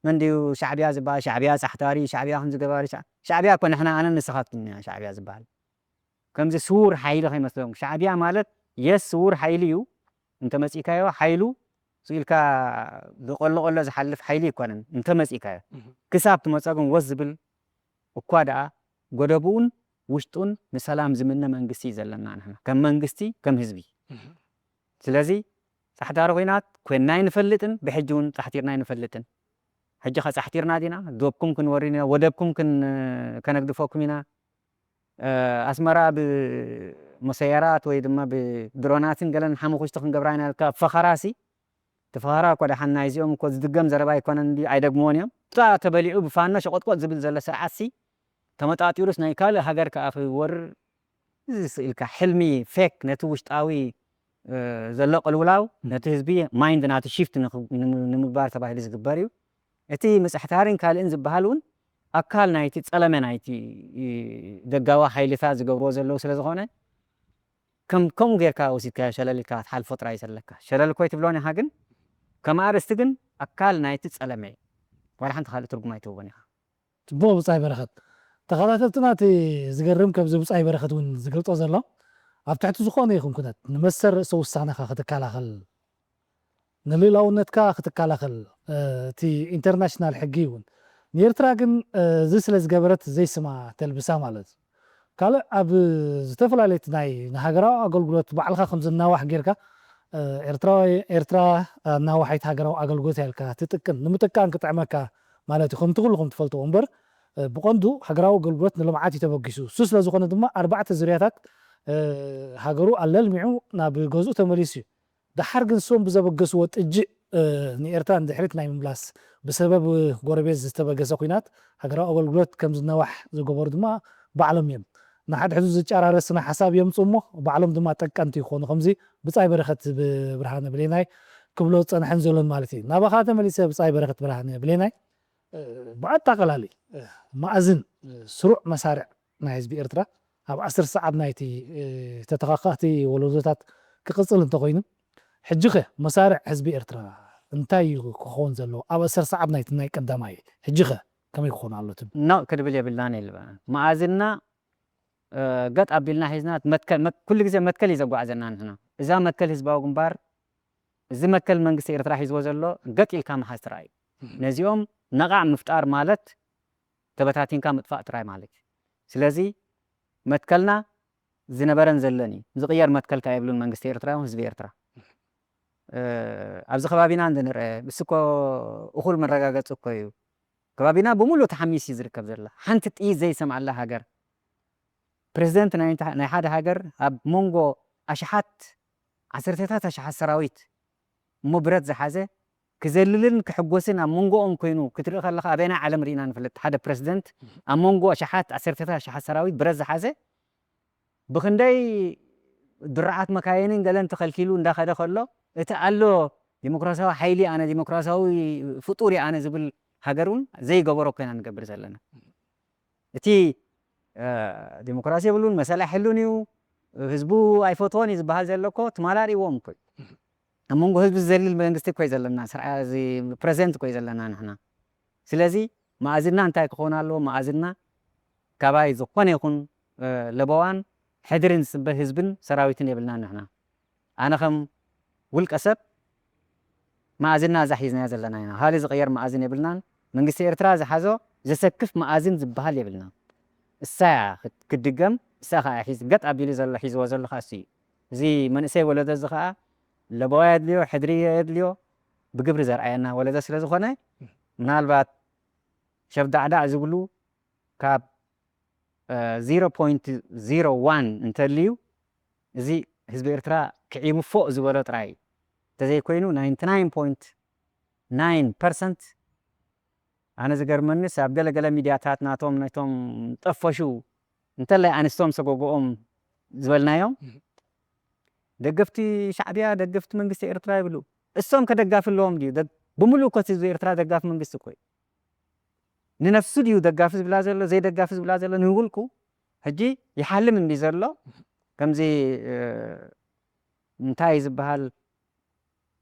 መን ድዩ ሻዕብያ ዝበሃል? ሻዕብያ ጻሕታሪ፣ ሻዕብያ ከምዚ ገባሪ፣ ሻዕ-፣ ሻዕብያ እኮ ንሕና ኣነን ንስኻትኩምን ኢና ሻዕብያ ዝበሃል። ከምዚ ስዉር ሓይሊ ከይመስለኩም። ሻዕብያ ማለት የስ ስዉር ሓይሊ እዩ። እንተመጺእካዮ ሓይሉ ስኢልካ ብቆሎ ቆሎ ዝሓልፍ ሓይሊ ኣይኮነን። እንተመጺእካዮ ክሳብ ትመጾ ግን ወዝ ዝብል እኳ ደኣ ጎደብኡን ውሽጡን ንሰላም ዝምነ መንግስቲ እዩ ዘለና ንሕና ከም መንግስቲ ከም ህዝቢ። ስለዚ ጻሕታሪ ኹናት ኮይና ኣይንፈልጥን፣ ብሕጂ እውን ጻሕቲርና ኣይንፈልጥን። ሕጂ ከ ጻሕቲርና ዲና? ዶብኩም ክንወሪ ኢና፣ ወደብኩም ክን-፣ ከነግድፈኩም ኢና። ኣስመራ ብመሰየራት ወይ ድማ ብድሮናትን ገለን ሓሙኽሽቲ ክንገብራ ኢና ኢልካ ፈኸራሲ እቲ ፈኸራ እኮ ደሓን ናይዚኦም እኮ ዝድገም ዘረባ ኣይኮነን ድዩ? ኣይደግምዎን እዮም። እታ ተበሊዑ ብፋኖ ሸቆጥቆጥ ዝብል ዘሎ ስርዓትሲ ተመጣጢሩስ ናይ ካልእ ሃገር ከኣ ክወርር እዚ ስኢልካ ሕልሚ ፌክ ነቲ ውሽጣዊ ዘሎ ቅልውላው ነቲ ህዝቢ ማይንድ ናቱ ሽፍት ንምግባር ተባሂሉ ዝግበር እዩ። እቲ ምጽሕታርን ካልእን ዝበሃል እውን ኣካል ናይቲ ጸለመ ናይቲ ደጋዊ ሓይልታት ዝገብርዎ ዘለዉ ስለ ዝኾነ ከም ከምኡ ጌርካ ወሲድካዮ ሸለል ኢልካ ክትሓልፎ ጥራይ እዩ ዘለካ። ሸለል እኮ ኣይትብሎን ኢኻ ግን ከም ኣርእስቲ ግን ኣካል ናይቲ ጸለመ እዩ። ዋላ ሓንቲ ካልእ ትርጉም ኣይትህቦን ኢኻ። ጽቡቕ ብጻይ በረኸት። ተኸታተልትና እቲ ዝገርም ከምዚ ብጻይ በረኸት እውን ዝገልጾ ዘሎ ኣብ ትሕቲ ዝኾነ ይኹን ኩነት ንመሰል ርእሰ ውሳነኻ ክትከላኸል ንልእላውነትካ ክትከላኸል እቲ ኢንተርናሽናል ሕጊ እውን ንኤርትራ ግን እዚ ስለ ዝገበረት ዘይስማ ተልብሳ ማለት እዩ። ካልእ ኣብ ዝተፈላለዩ ናይ ንሃገራዊ ኣገልግሎት ባዕልኻ ከም ዝናዋሕ ጌርካ ኤርትራ ኤርትራ ኣናዋሓይት ሃገራዊ ኣገልግሎት ኢልካ ትጥቅን ንምጥቃን ክጥዕመካ ማለት እዩ ከምቲ ኩልኹም ትፈልጥዎ እምበር ብቐንዱ ሃገራዊ ኣገልግሎት ንልምዓት እዩ ተበጊሱ እሱ ስለ ዝኾነ ድማ ኣርባዕተ ዝርያታት ሃገሩ ኣለልሚዑ ናብ ገዝኡ ተመሊሱ እዩ። ደሓር ግን እሶም ብዘበገስዎ ጥጅእ ንኤርትራ ንድሕሪት ናይ ምምላስ ብሰበብ ጎረቤት ዝተበገሰ ኲናት ሃገራዊ ኣገልግሎት ከም ዝነዋሕ ዝገበሩ ድማ ባዕሎም እዮም። ንሓድሕዱ ዝጨራረስ ስነ ሓሳብ የምፅኡ እሞ ባዕሎም ድማ ጠቀምቲ ይኾኑ። ከምዚ ብፃይ በረኸት ብርሃነ ብሌናይ ክብሎ ዝፀንሐን ዘሎን ማለት እዩ። ናባኻ ተመሊሰ ብፃይ በረኸት ብርሃነ ብሌናይ ብኣጠቓላሊ መኣዝን ስሩዕ መሳርዕ ናይ ህዝቢ ኤርትራ ኣብ ዓሰርተ ሰዓት ናይቲ ተተኻኻእቲ ወለዶታት ክቕጽል እንተኾይኑ፣ ሕጂኸ መሳርዕ ህዝቢ ኤርትራ እንታይ እዩ ክኸውን ዘለዎ? ኣብ ዓሰርተ ሰዓት ናይቲ ናይ ቀዳማይ ሕጂኸ ከመይ ክኾን ኣሎ ትብል? ነቕ ክድብል የብልናን የልበናን። መኣዝንና ገጥ ኣቢልና ሒዝና ኩሉ ግዜ መትከል እዩ ዘጓዕዘና ንሕና። እዛ መትከል ህዝባዊ ግንባር እዚ መትከል መንግስቲ ኤርትራ ሒዝዎ ዘሎ ገጥ ኢልካ ምሓዝ ጥራይ እዩ። ነዚኦም ነቓዕ ምፍጣር ማለት ተበታቲንካ ምጥፋእ ጥራይ ማለት እዩ። ስለዚ መትከልና ዝነበረን ዘለን እዩ። ዝቕየር መትከል ከኣ የብሉን መንግስቲ ኤርትራ ይኹን ህዝቢ ኤርትራ። ኣብዚ ከባቢና እንድንርአ እሱ እኮ እኹል መረጋገጺ እኮ እዩ። ከባቢና ብምሉእ ተሓሚስ እዩ ዝርከብ ዘላ። ሓንቲ ጥይት ዘይሰምዓላ ሃገር። ፕረዚደንት ናይ ሓደ ሃገር ኣብ መንጎ ኣሽሓት ዓሰርተታት ኣሽሓት ሰራዊት እሞ ብረት ዝሓዘ ክዘልልን ክሕጎስን ኣብ መንጎኦም ኮይኑ ክትርኢ ከለኻ ኣበየናይ ዓለም ርኢና ንፈልጥ ሓደ ፕረዚደንት ኣብ መንጎ ኣሽሓት ዓሰርተታት ኣሽሓት ሰራዊት ብረት ዝሓዘ ብኽንደይ ድሩዓት መካይንን ገለን ተኸልኪሉ እንዳኸደ ከሎ እቲ ኣሎ ዲሞክራሲያዊ ሓይሊ ኣነ ዲሞክራሲያዊ ፍጡር ኣነ ዝብል ሃገር እውን ዘይገበሮ ኮይና ንገብር ዘለና። እቲ ዲሞክራሲ የብሉን፣ መሰል ኣይሕሉን እዩ፣ ህዝቡ ኣይፈትዎን እዩ ዝበሃል ዘሎ እኮ ትማል ኣርእይዎም እኮ እዩ። ኣብ መንጎ ህዝቢ ዝዘልል መንግስቲ እኮ እዩ ዘለና፣ ስርዓ- እዚ ፕረዚደንት እኮ እዩ ዘለና ንሕና። ስለዚ መኣዝና እንታይ ክኸውን ኣለዎ? መኣዝና ካባይ ዝኾነ ይኹን ለበዋን ሕድርን ዝፅበ ህዝብን ሰራዊትን የብልናን ንሕና። ኣነ ከም ውልቀ ሰብ መኣዝና እዛ ሒዝናያ ዘለና ኢና። ሃሊ ዝቕየር መኣዝን የብልናን። መንግስቲ ኤርትራ ዝሓዞ ዘሰክፍ መኣዝን ዝበሃል የብልናን። እሳ እያ ክት- ክትድገም፣ እሳ ከኣ ሒዝ ገጥ ኣቢሉ ዘሎ ሒዝዎ ዘሎ ከኣ እሱ እዩ። እዚ መንእሰይ ወለዶ እዚ ከኣ ለበዋ የድልዮ፣ ሕድሪ የድልዮ፣ ብግብሪ ዘርኣየና ወለዶ ስለ ዝኾነ ምናልባት ሸፍዳዕዳዕ ዝብሉ ካብ ዜሮ ፖይንት ዜሮ ዋን እንተልዩ እዚ ህዝቢ ኤርትራ ክዒቡ ፎእ ዝበሎ ጥራይ እዩ። እንተዘይኮይኑ ናይንቲ ናይን ፖይንት ናይን ፐርሰንት ኣነ ዝገርመኒስ ኣብ ገለገለ ሚድያታት ናቶም ናይቶም ጠፈሹ እንተላይ ኣንስቶም ሰጎጎኦም ዝበልናዮም ደገፍቲ ሻዕቢያ ደገፍቲ መንግስቲ ኤርትራ ይብሉ። እሶም ከደጋፊ ኣለዎም ድዩ? ደግ- ብምሉእ እኮ እቲ ህዝቢ ኤርትራ ደጋፊ መንግስቲ እኮ እዩ። ንነፍሱ ድዩ ደጋፊ ዝብላ ዘሎ ዘይደጋፊ ዝብላ ዘሎ ንውልቁ ሕጂ ይሓልም እንዲ ዘሎ ከምዚ እንታይ ዝበሃል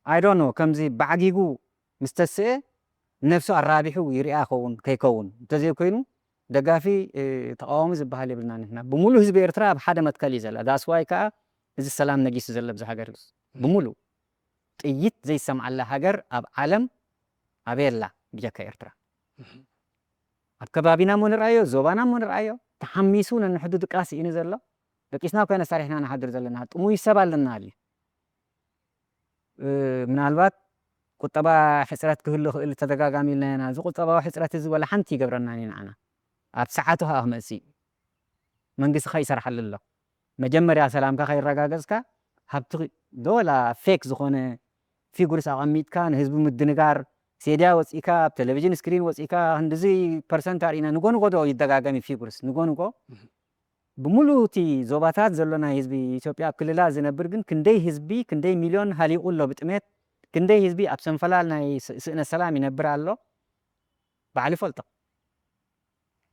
I don't know ከምዚ ባዕጊጉ ምስ ተስኤ ነፍሱ ኣራቢሑ ይርኣ ኸውን ከይከውን እንተዘይኮይኑ ደጋፊ ተቃዋሚ ዝበሃል የብልና ንሕና ብምሉእ ህዝቢ ኤርትራ ኣብ ሓደ መትከል እዩ ዘላ that's why ከዓ እዚ ሰላም ነጊሱ ዘሎ ኣብዚ ሃገር እዩ ብምሉእ ጥይት ዘይሰምዓላ ሃገር ኣብ ዓለም ኣበይ ኣላ ብጀካ ኤርትራ? ኣብ ከባቢና እሞ ንርኣዮ፣ ዞባና እሞ ንርኣዮ። ተሓሚሱ ነንሕዱ ድቃስ ኢኑ ዘሎ። ደቂስና እኮ ኢና ሰሪሕና ንሓድር ዘለና። ጥሙይ ሰብ ኣለና ኣልዩ። እ፣ ምናልባት ቁጠባ ሕጽረት ክህሉ ይኽእል፣ ተደጋጋሚ ኢልና ኢና። እዚ ቁጠባዊ ሕጽረት እዚ ወላ ሓንቲ ይገብረናን እዩ ንዓና። ኣብ ሰዓቱ ከኣ ክመጽእ እዩ። መንግስቲ ከይሰርሓሉ ኣሎ። መጀመርያ ሰላምካ ከይረጋገጽካ፣ ሃብቲ ዶ ወላ ፌክ ዝኾነ ፊጉርስ ኣቐሚጥካ ንህዝቢ ምድንጋር፣ ሴድያ ወጺእካ፣ ኣብ ቴሌቪዥን ስክሪን ወጺእካ፣ ክንድዚ ፐርሰንት ኣርኢና፣ ንጎ ንጎ ዶ ይደጋገም እዩ ፊጉርስ፣ ንጎ ንጎ። ብምሉእ እቲ ዞባታት ዘሎ ናይ ህዝቢ ኢትዮጵያ፣ ኣብ ክልላት ዝነብር ግን ክንደይ ህዝቢ፣ ክንደይ ሚልዮን ሃሊቑ ኣሎ ብጥሜት፣ ክንደይ ህዝቢ ኣብ ሰንፈላል ናይ ስ-፣ ስእነት ሰላም ይነብር ኣሎ፣ ባዕሉ ይፈልጦ።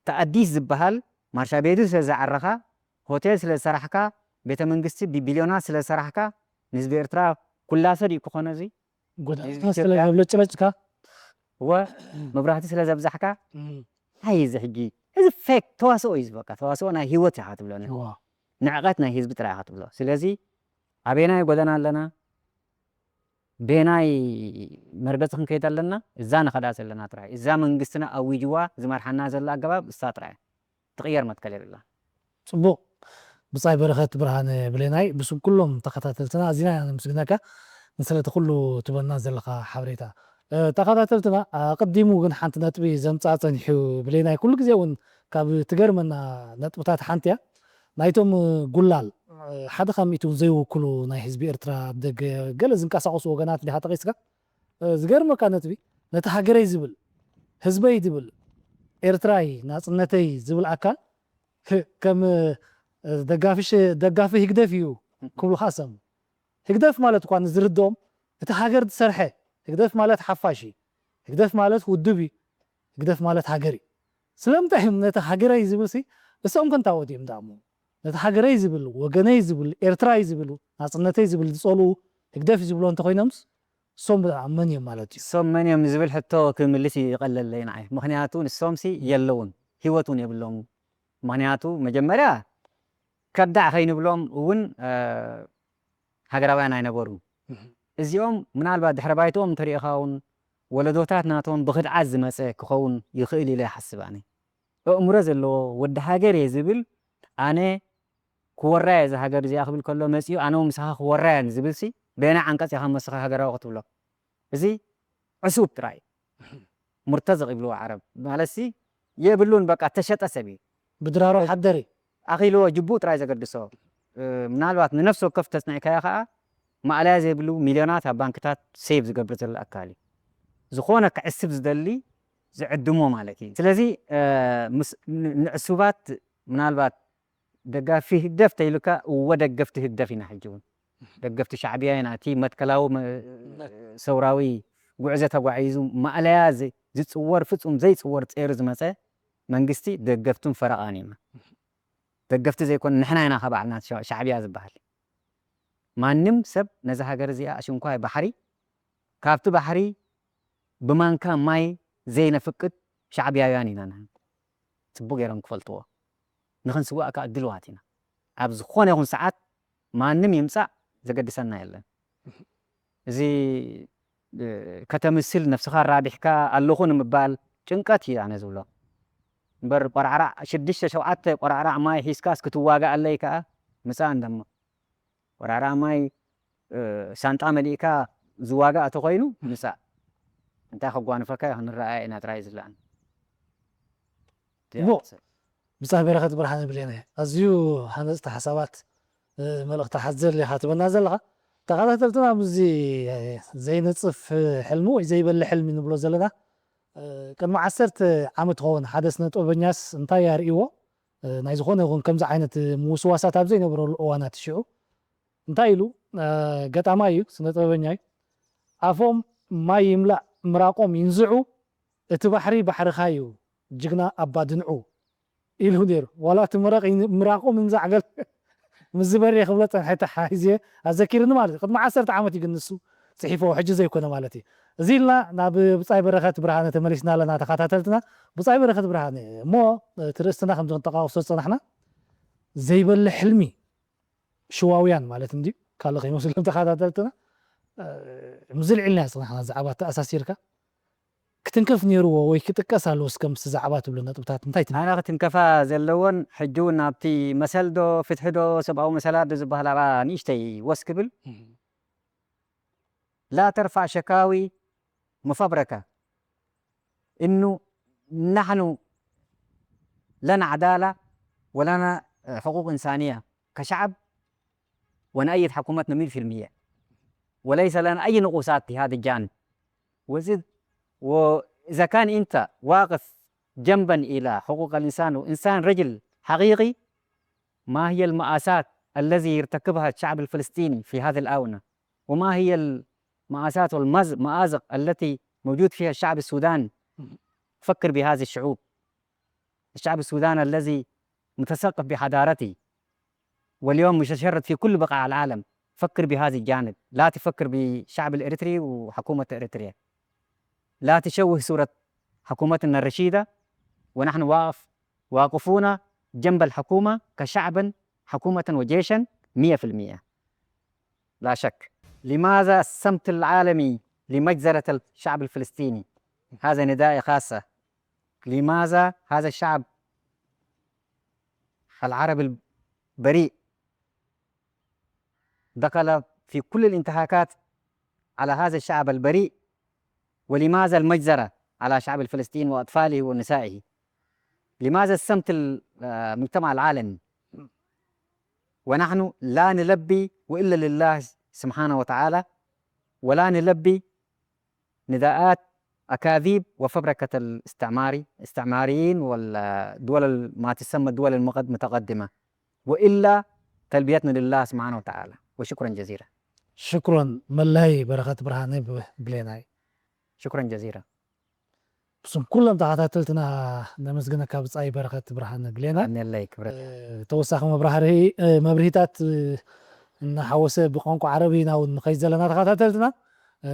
እቲ ኣዲስ ዝበሃል ማርሻ ቤቱ ስለ ዝዓረኻ፣ ሆቴል ስለ ዝሰራሕካ፣ ቤተ መንግስቲ ብቢልዮናት ስለ ዝሰራሕካ፣ ንህዝቢ ኤርትራ ኩላሰ ድዩ ክኾነ እዚ? ጎዳና ህዝቢ ስለ ኢትዮጵያ ዘብለጭለጭካ? እወ፣ መብራህቲ ስለ ዘብዛሕካ? እም። እንታይ እዩ እዚ ሕጂ? እዚ ፌክ ተዋስኦ እዩ፣ በቃ ተዋስኦ ናይ ህይወት ኢኻ ትብሎ። እዋ። ንዕቐት ናይ ህዝቢ ጥራይ ኢኻ ትብሎ። ስለዚ ኣበየናይ ጎደና ኣለና? በየናይ መርገጺ ክንከይድ ኣለና? እዛ ንኸዳ ዘለና ጥራይ። እዛ መንግስትና ኣዊጅዋ ዝመርሓና ዘሎ ኣገባብ እሳ ጥራይ። ትቕየር መትከል የብላን። ጽቡቕ። ብጻይ በረኸት ብርሃነ ብሌናይ፣ ብስም ኩሎም ተኸታተልትና ኣዚና ኢና ነመስግነካ፣ ንስለቲ ኩሉ ትበና ዘለኻ ሓበሬታ። እ፣ ተኸታተልትና፣ ኣቐዲሙ ግን ሓንቲ ነጥቢ ዘምጽኣ ጸኒሑ ብሌናይ፣ ኩሉ ግዜ እውን ካብ ትገርመና ነጥብታት ሓንቲ እያ። ናይቶም ጉላል፣ እ፣ ሓደ ካብ ሚእቲ እውን ዘይውክሉ ናይ ህዝቢ ኤርትራ ኣብ ደገ ገለ ዝንቀሳቐሱ ወገናት እንዲኻ ጠቒስካ፣ እ፣ ዝገርመካ ነጥቢ፣ ነቲ ሃገረይ ዝብል፣ ህዝበይ ዝብል፣ ኤርትራይ፣ ናጽነተይ ዝብል ኣካል፣ ህ-፣ ከም፣ እ፣ ደጋፊ ሽ-፣ ደጋፊ ህግደፍ እዩ ክብሉኻ ሰሙ። ህግደፍ ማለት እኳ ንዝርድኦም፣ እቲ ሃገር ዝሰርሐ፣ ህግደፍ ማለት ሓፋሽ እዩ። ህግደፍ ማለት ውድብ እዩ። ህግደፍ ማለት ሃገር እዩ። ስለምንታይ እዮም ነቲ ሃገረይ ዝብል ሲ፣ እሶም ከ እንታይ ወዲኦም ደኣ እሞ? ነቲ ሃገረይ ዝብል፣ ወገነይ ዝብል፣ ኤርትራይ ዝብል፣ ናጽነተይ ዝብል ዝጸልኡ፣ ህግደፍ እዩ ዝብሎ እንተኾይኖምስ፣ እሶም ብዛዕባ መን እዮም ማለት እዩ? እሶም መን እዮም ዝብል ሕቶ ክምልስ ይቐለለይ ንዓይ። ምኽንያቱ ንሶምሲ የለውን፣ ህይወት እውን የብሎምን። ምኽንያቱ መጀመርያ ከዳዕ ከይንብሎም እውን፣ እ፣ ሃገራውያን ኣይነበሩን። እህ። እዚኦም ምናልባት ድሕረ ባይትኦም እንተሪኢኻ እውን ወለዶታት ናቶም ብኽድዓት ዝመጸ ክኸውን ይኽእል ኢለ ይሓስብ ኣነ። ኣእምሮ ዘለዎ ወዲ ሃገር እየ ዝብል፣ ኣነ ክወራ እየ እዛ ሃገር እዚኣ ክብል ከሎ መጺኡ ኣነ እውን ምሳኻ ክወራ እየ ዝብልሲ በየናይ ዓንቀጽ ኢኻ መስኻ ሃገራዊ ክትብሎ? እዚ ዕሱብ ጥራይ። ሙርተዘቕ ይብልዎ ዓረብ። ማለትሲ የብሉን በቃ ተሸጠ ሰብ እዩ። ብድራሮ ሓደር እዩ። ኣኺልዎ ጅቡኡ ጥራይ ዘገድሶ። እ፣ ምናልባት ንነፍሲ ወከፍ ተጽኒዕካዮ ከኣ ማእለያ ዘይብሉ ሚልዮናት ኣብ ባንክታት ሴቭ ዝገብር ዘሎ ኣካል እዩ። ዝኾነ ክዕስብ ዝደሊ ዝዕድሞ ማለት እዩ። ስለዚ፣ እ፣ ምስ-፣ ን-፣ ንዕሱባት ምናልባት ደጋፊ ህግደፍ ተይሉካ፣ እወ ደገፍቲ ህግደፍ ኢና ሕጂ እውን። ደገፍቲ ሻዕብያ ኢና። እቲ መትከላዊ መ-፣ ሰውራዊ ጉዕዞ ተጓዒዙ ማእለያ ዝ-፣ ዝጽወር ፍጹም ዘይጽወር ጸይሩ ዝመጸ መንግስቲ ደገፍቱን ፈረቓን ኢና። ደገፍቲ ዘይኮነ ንሕና ኢና ካብ ባዕልና ሻ-፣ ሻዕብያ ዝበሃል። ማንም ሰብ ነዛ ሃገር እዚኣ ኣሽንኳይ ባሕሪ፣ ካብቲ ባሕሪ ብማንካ ማይ ዘይነፍቅድ ሻዕብያውያን ኢና ንሕና። ጽቡቕ ገይሮም ክፈልጥዎ። ንኽንስዋእ ከኣ ድልዋት ኢና። ኣብ ዝኾነ ይኹን ሰዓት ማንም ይምጻእ ዘገድሰና የለን። እዚ፣ እ፣ ከተምስል ነፍስኻ ራቢሕካ ኣለኹ ንምባል ጭንቀት እዩ ኣነ ዝብሎ። እምበር ቆራዕራዕ ሽዱሽተ ሸውዓተ ቆራዕራዕ ማይ ሒዝካስ ክትዋጋኣለይ ከኣ ምጻእ እንደሞ። ቆራዕራዕ ማይ፣ እ፣ ሳንጣ መሊእካ ዝዋጋእ ተኾይኑ ምጻእ። እንታይ ከጓንፈካ እዩ? ክንረኣያ ኢና ጥራይ ዝለኣን። እሞ፣ ብጻይ በረኸት ብርሃነ ብሌነ፣ ኣዝዩ ሃነጽቲ ሓሳባት፣ እ፣ መልእኽቲ ሓዘል ኢኻ ትበና ዘለኻ። ተኸታተልትና ምስዚ፣ እ፣ ዘይነጽፍ ሕልሚ ወይ ዘይበልዕ ሕልሚ ንብሎ ዘለና፣ እ፣ ቅድሚ ዓሰርተ ዓመት ክኸውን ሓደ ስነ ጥበበኛስ እንታይ ኣርእይዎ፣ እ፣ ናይ ዝኾነ ይኹን ከምዚ ዓይነት ምውስዋሳት ኣብ ዘይነበረሉ እዋናት ሽዑ እንታይ ኢሉ፣ እ፣ ገጣማይ እዩ፣ ስነ ጥበበኛ እዩ። "ኣፎም ማይ ይምላእ ምራቖም ይንዝዑ፣ እቲ ባሕሪ ባሕርኻ እዩ ጅግና ኣባ ድንዑ" ኢሉ ነይሩ። ዋላ እቲ መረቕ ይን-፣ ምራቑ ምንዛዕ ገለ ምስ ዝበርየ ክብሎ ጸንሐ፣ ተሓሒዝየ ኣዘኪርኒ ማለት እዩ። ቅድሚ ዓሰርተ ዓመት እዩ ግን ንሱ ጽሒፍዎ፣ ሕጂ ዘይኮነ ማለት እዩ። እዚ ኢልና ናብ ብጻይ በረኸት ብርሃነ ተመሊስና ኣለና ተኸታተልትና። ብጻይ በረኸት ብርሃነ፣ እሞ እቲ ርእስትና ከምዚ ክንጠቃቕሶ ዝጸናሕና ዘይበልዕ ሕልሚ ሽዋውያን ማለት እንድዩ፣ ካልእ ከይመስሎም ተኸታተልትና። እ፣ ምስ ዝልዕልና ዝጸናሕና ዛዕባ ተኣሳሲርካ ክትንከፍ ነይርዎ ወይ ክጥቀስ ኣለዎ እስከ ምስቲ ዛዕባ ትብሎ ነጥብታት እንታይ ትብል? ኣነ ክትንከፋ ዘለዎን ሕጂ እውን ኣብቲ መሰል ዶ ፍትሒ ዶ ሰብኣዊ መሰላት ዶ ዝበሃል ኣብኣ ንእሽተይ ወስ ክብል لا ترفع شكاوي مفبركة إنه نحن لنا عدالة ولنا حقوق إنسانية كشعب ونأيد حكومتنا مية في المية وليس لنا أي نقوصات في هذا الجانب وزد وإذا كان أنت واقف جنبا إلى حقوق الإنسان وإنسان رجل حقيقي ما هي المآساة الذي يرتكبها الشعب الفلسطيني في هذه الآونة وما هي المآساة والمأزق التي موجود فيها الشعب السوداني فكر بهذه الشعوب الشعب السوداني الذي متثقف بحضارته واليوم متشرد في كل بقاع العالم فكر بهذا الجانب لا تفكر بالشعب الإريتري وحكومة إريتريا لا تشوه صورة حكومتنا الرشيدة ونحن واقف واقفون جنب الحكومة كشعبا حكومة وجيشا مية في المية لا شك لماذا السمت العالمي لمجزرة الشعب الفلسطيني هذا نداء خاصة لماذا هذا الشعب العربي البريء دخل في كل الانتهاكات على هذا الشعب البريء ولماذا المجزرة على شعب الفلسطين وأطفاله ونسائه لماذا السمت المجتمع العالمي ونحن لا نلبي وإلا لله سبحانه وتعالى ولا نلبي نداءات أكاذيب وفبركة الاستعماري استعماريين والدول ما تسمى الدول المتقدمة وإلا تلبيتنا لله سبحانه وتعالى وشكرا جزيلا ሽክሮን መላይ በረኸት ብርሃነ ብሌናይ شكرا جزيلا ብስም ኩሎም ተኸታተልትና ነመስግነካ ብጻይ በረኸት ብርሃነ ብሌናይ ነለይ ክብረት ተወሳኺ መብራህርሂ መብርሂታት እናሓወሰ ብቋንቋ ዓረብ ኢና እውን ንኸይድ ዘለና ተኸታተልትና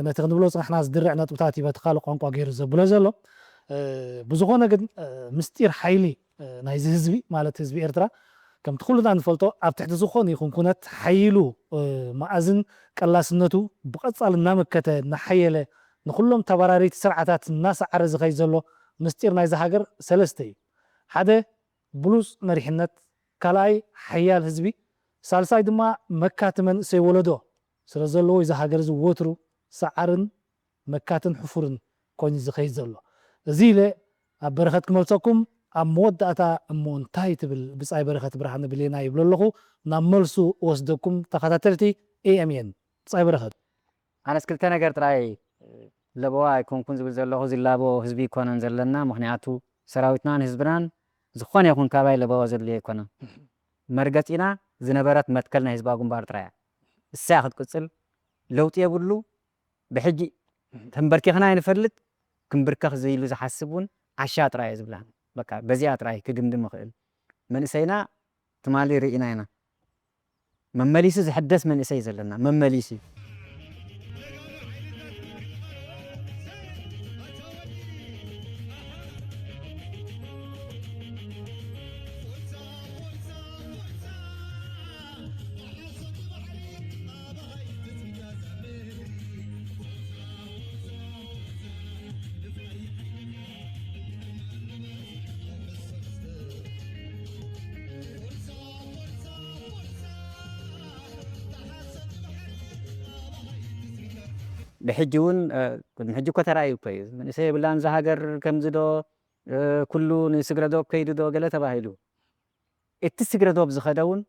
ነቲ ክንብሎ ፅናሕና ዝድርዕ ነጥብታት እዩ በቲ ካልእ ቋንቋ ገይሩ ዘብሎ ዘሎ ብዝኾነ ግን ምስጢር ሓይሊ ናይዚ ህዝቢ ማለት ህዝቢ ኤርትራ ከምቲ ኩልና ንፈልጦ ኣብ ትሕቲ ዝኾነ ይኹን ኩነት ሓይሉ መኣዝን ቀላስነቱ ብቐጻል እናመከተ እናሓየለ ንኹሎም ተባራሪቲ ስርዓታት እናሰዓረ ዝኸይ ዘሎ ምስጢር ናይዚ ሃገር ሰለስተ እዩ ሓደ ብሉጽ መሪሕነት ካልኣይ ሓያል ህዝቢ ሳልሳይ ድማ መካቲ መንእሰይ ወለዶ ስለ ዘለዎ እዚ ሃገር እዚ ወትሩ ሰዓርን መካትን ሕፉርን ኮይኑ ዝኸይድ ዘሎ እዚ ኢለ ኣብ በረኸት ክመልሰኩም ኣብ መወዳእታ እሞ እንታይ ትብል ብጻይ በረኸት ብርሃነ ብሌና ይብሎ ኣለኹ ናብ መልሱ ወስደኩም ተኸታተልቲ ኤኤምኤን ብጻይ በረኸት ኣነስ ክልተ ነገር ጥራይ ለበዋ ኣይኮንኩን ዝብል ዘለኹ ዝላቦ ህዝቢ ይኮነን ዘለና ምክንያቱ ሰራዊትናን ህዝብናን ዝኾነ ይኹን ካባይ ለበዋ ዘድልዮ ኣይኮነን መርገፂና ዝነበረት መትከል ናይ ህዝባዊ ግንባር ጥራያ እሳያ ክትቅፅል ለውጢ የብሉ ብሕጂ ተንበርኪኽና ይንፈልጥ ክንብርከኽ ዘይሉ ዝሓስብ እውን ዓሻ ጥራይ ዝብላ በቃ በዚኣ ጥራይ ክግምድም ይኽእል መንእሰይና ትማሊ ርኢና ኢና መመሊሱ ዝሕደስ መንእሰይ ዘለና መመሊሱ ብሕጂ እውን ቅድሚ ሕጂ እኮ ተራእዩ እኮ እዩ መንእሰይ የብላን እዛ ሃገር ከምዚ ዶ ኩሉ ንስግረዶብ ከይዱ ዶ ገለ ተባሂሉ እቲ ስግረዶብ ዝኸደ እውን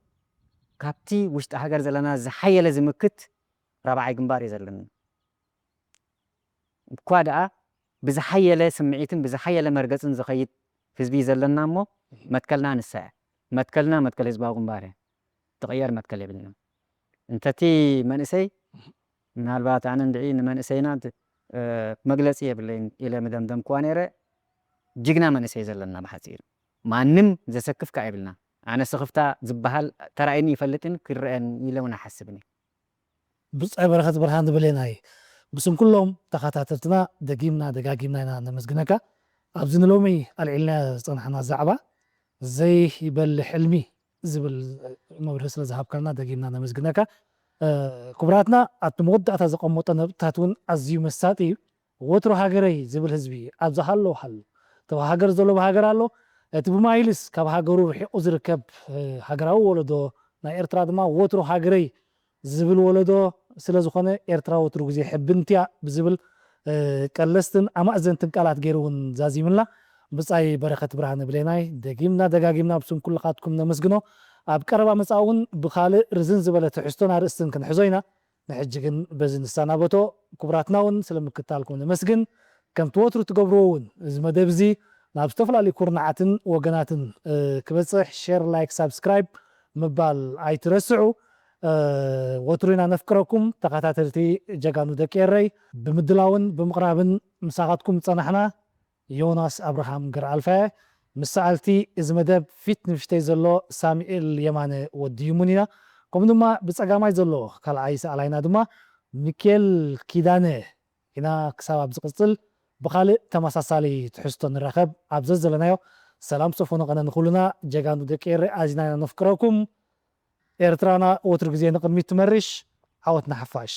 ካብቲ ውሽጢ ሃገር ዘለና ዝሓየለ ዝምክት ራብዓይ ግንባር እዩ ዘለና እኳ ደኣ ብዝሓየለ ስምዒትን ብዝሓየለ መርገፅን ዝኸይድ ህዝቢ እዩ ዘለና እሞ መትከልና ንሳ እያ መትከልና መትከል ህዝባዊ ግንባር እያ ትቕየር መትከል የብልና እንተቲ መንእሰይ ምናልባት ኣነ እንድዒ ንመንእሰይና መግለፂ የብለይን ኢለ ምደምደምክዋ ነይረ ጅግና መንእሰይ ዘለና ብሓፂር ማንም ዘሰክፍ ከዓ የብልና ኣነ ስኽፍታ ዝበሃል ተራእዩኒ ይፈልጥን ክረአን ኢለ እውን ኣይሓስብን ብጻይ በረኸት ብርሃን ብሌናይ ብስም ኩሎም ተኸታተልትና ደጊምና ደጋጊምና ኢና ነመስግነካ ኣብዚ ንሎሚ ኣልዒልና ዝጸናሕና ዛዕባ ዘይበልሕ ሕልሚ ዝብል መብርሂ ስለ ዝሃብካልና ደጊምና ነመስግነካ ክቡራትና ኣብቲ መወዳእታ ዘቐመጦ ነጥብታት እውን ኣዝዩ መሳጢ እዩ። ወትሩ ሃገረይ ዝብል ህዝቢ ኣብዚ ሃሎ ሃሎ፣ እቲ ሃገር ዘሎ ብሃገር ኣሎ፣ እቲ ብማይልስ ካብ ሃገሩ ርሒቑ ዝርከብ ሃገራዊ ወለዶ ናይ ኤርትራ ድማ ወትሩ ሃገረይ ዝብል ወለዶ ስለ ዝኾነ ኤርትራ ወትሩ ግዜ ሕብንትያ ብዝብል ቀለስትን ኣማእዘንትን ቃላት ገይሩ እውን ዛዚምልና። ብጻይ በረኸት ብርሃነ ብሌናይ፣ ደጊምና ደጋጊምና ብስም ኩልኻትኩም ነመስግኖ። ኣብ ቀረባ መጻእ እውን ብኻልእ ርዝን ዝበለ ትሕዝቶን ኣርእስትን ክንሕዞ ኢና። ንሕጂ ግን በዚ ንሰናበቶ። ክቡራትና እውን ስለ ምክታልኩም ነመስግን። ከምቲ ወትሩ ትገብርዎ እውን እዚ መደብ እዚ ናብ ዝተፈላለዩ ኩርናዓትን ወገናትን ክበጽሕ ሸር፣ ላይክ፣ ሳብስክራይብ ምባል ኣይትረስዑ። ወትሩ ኢና ነፍቅረኩም ተኸታተልቲ ጀጋኑ ደቂ ኤረይ። ብምድላውን ብምቕራብን ምሳኻትኩም ጸናሕና። ዮናስ ኣብርሃም ገርኣልፋየ። ምስ ሰኣልቲ እዚ መደብ ፊት ንፊተይ ዘሎ ሳሙኤል የማነ ወዲ ይሙን ኢና። ከምኡ ድማ ብጸጋማይ ዘሎ ካልኣይ ሰኣላይና ድማ ሚኬል ኪዳነ ኢና። ክሳብ ኣብ ዝቕጽል ብኻልእ ተመሳሳሊ ትሕዝቶ ንራኸብ። ኣብ ዘዘለናዮ ሰላም ሰፎኖ ቀነ ንኹልና። ጀጋኑ ደቂ ኤረ ኣዚና ኢና ነፍቅረኩም። ኤርትራና ወትሩ ግዜ ንቕድሚት ትመርሽ። ዓወት ንሓፋሽ።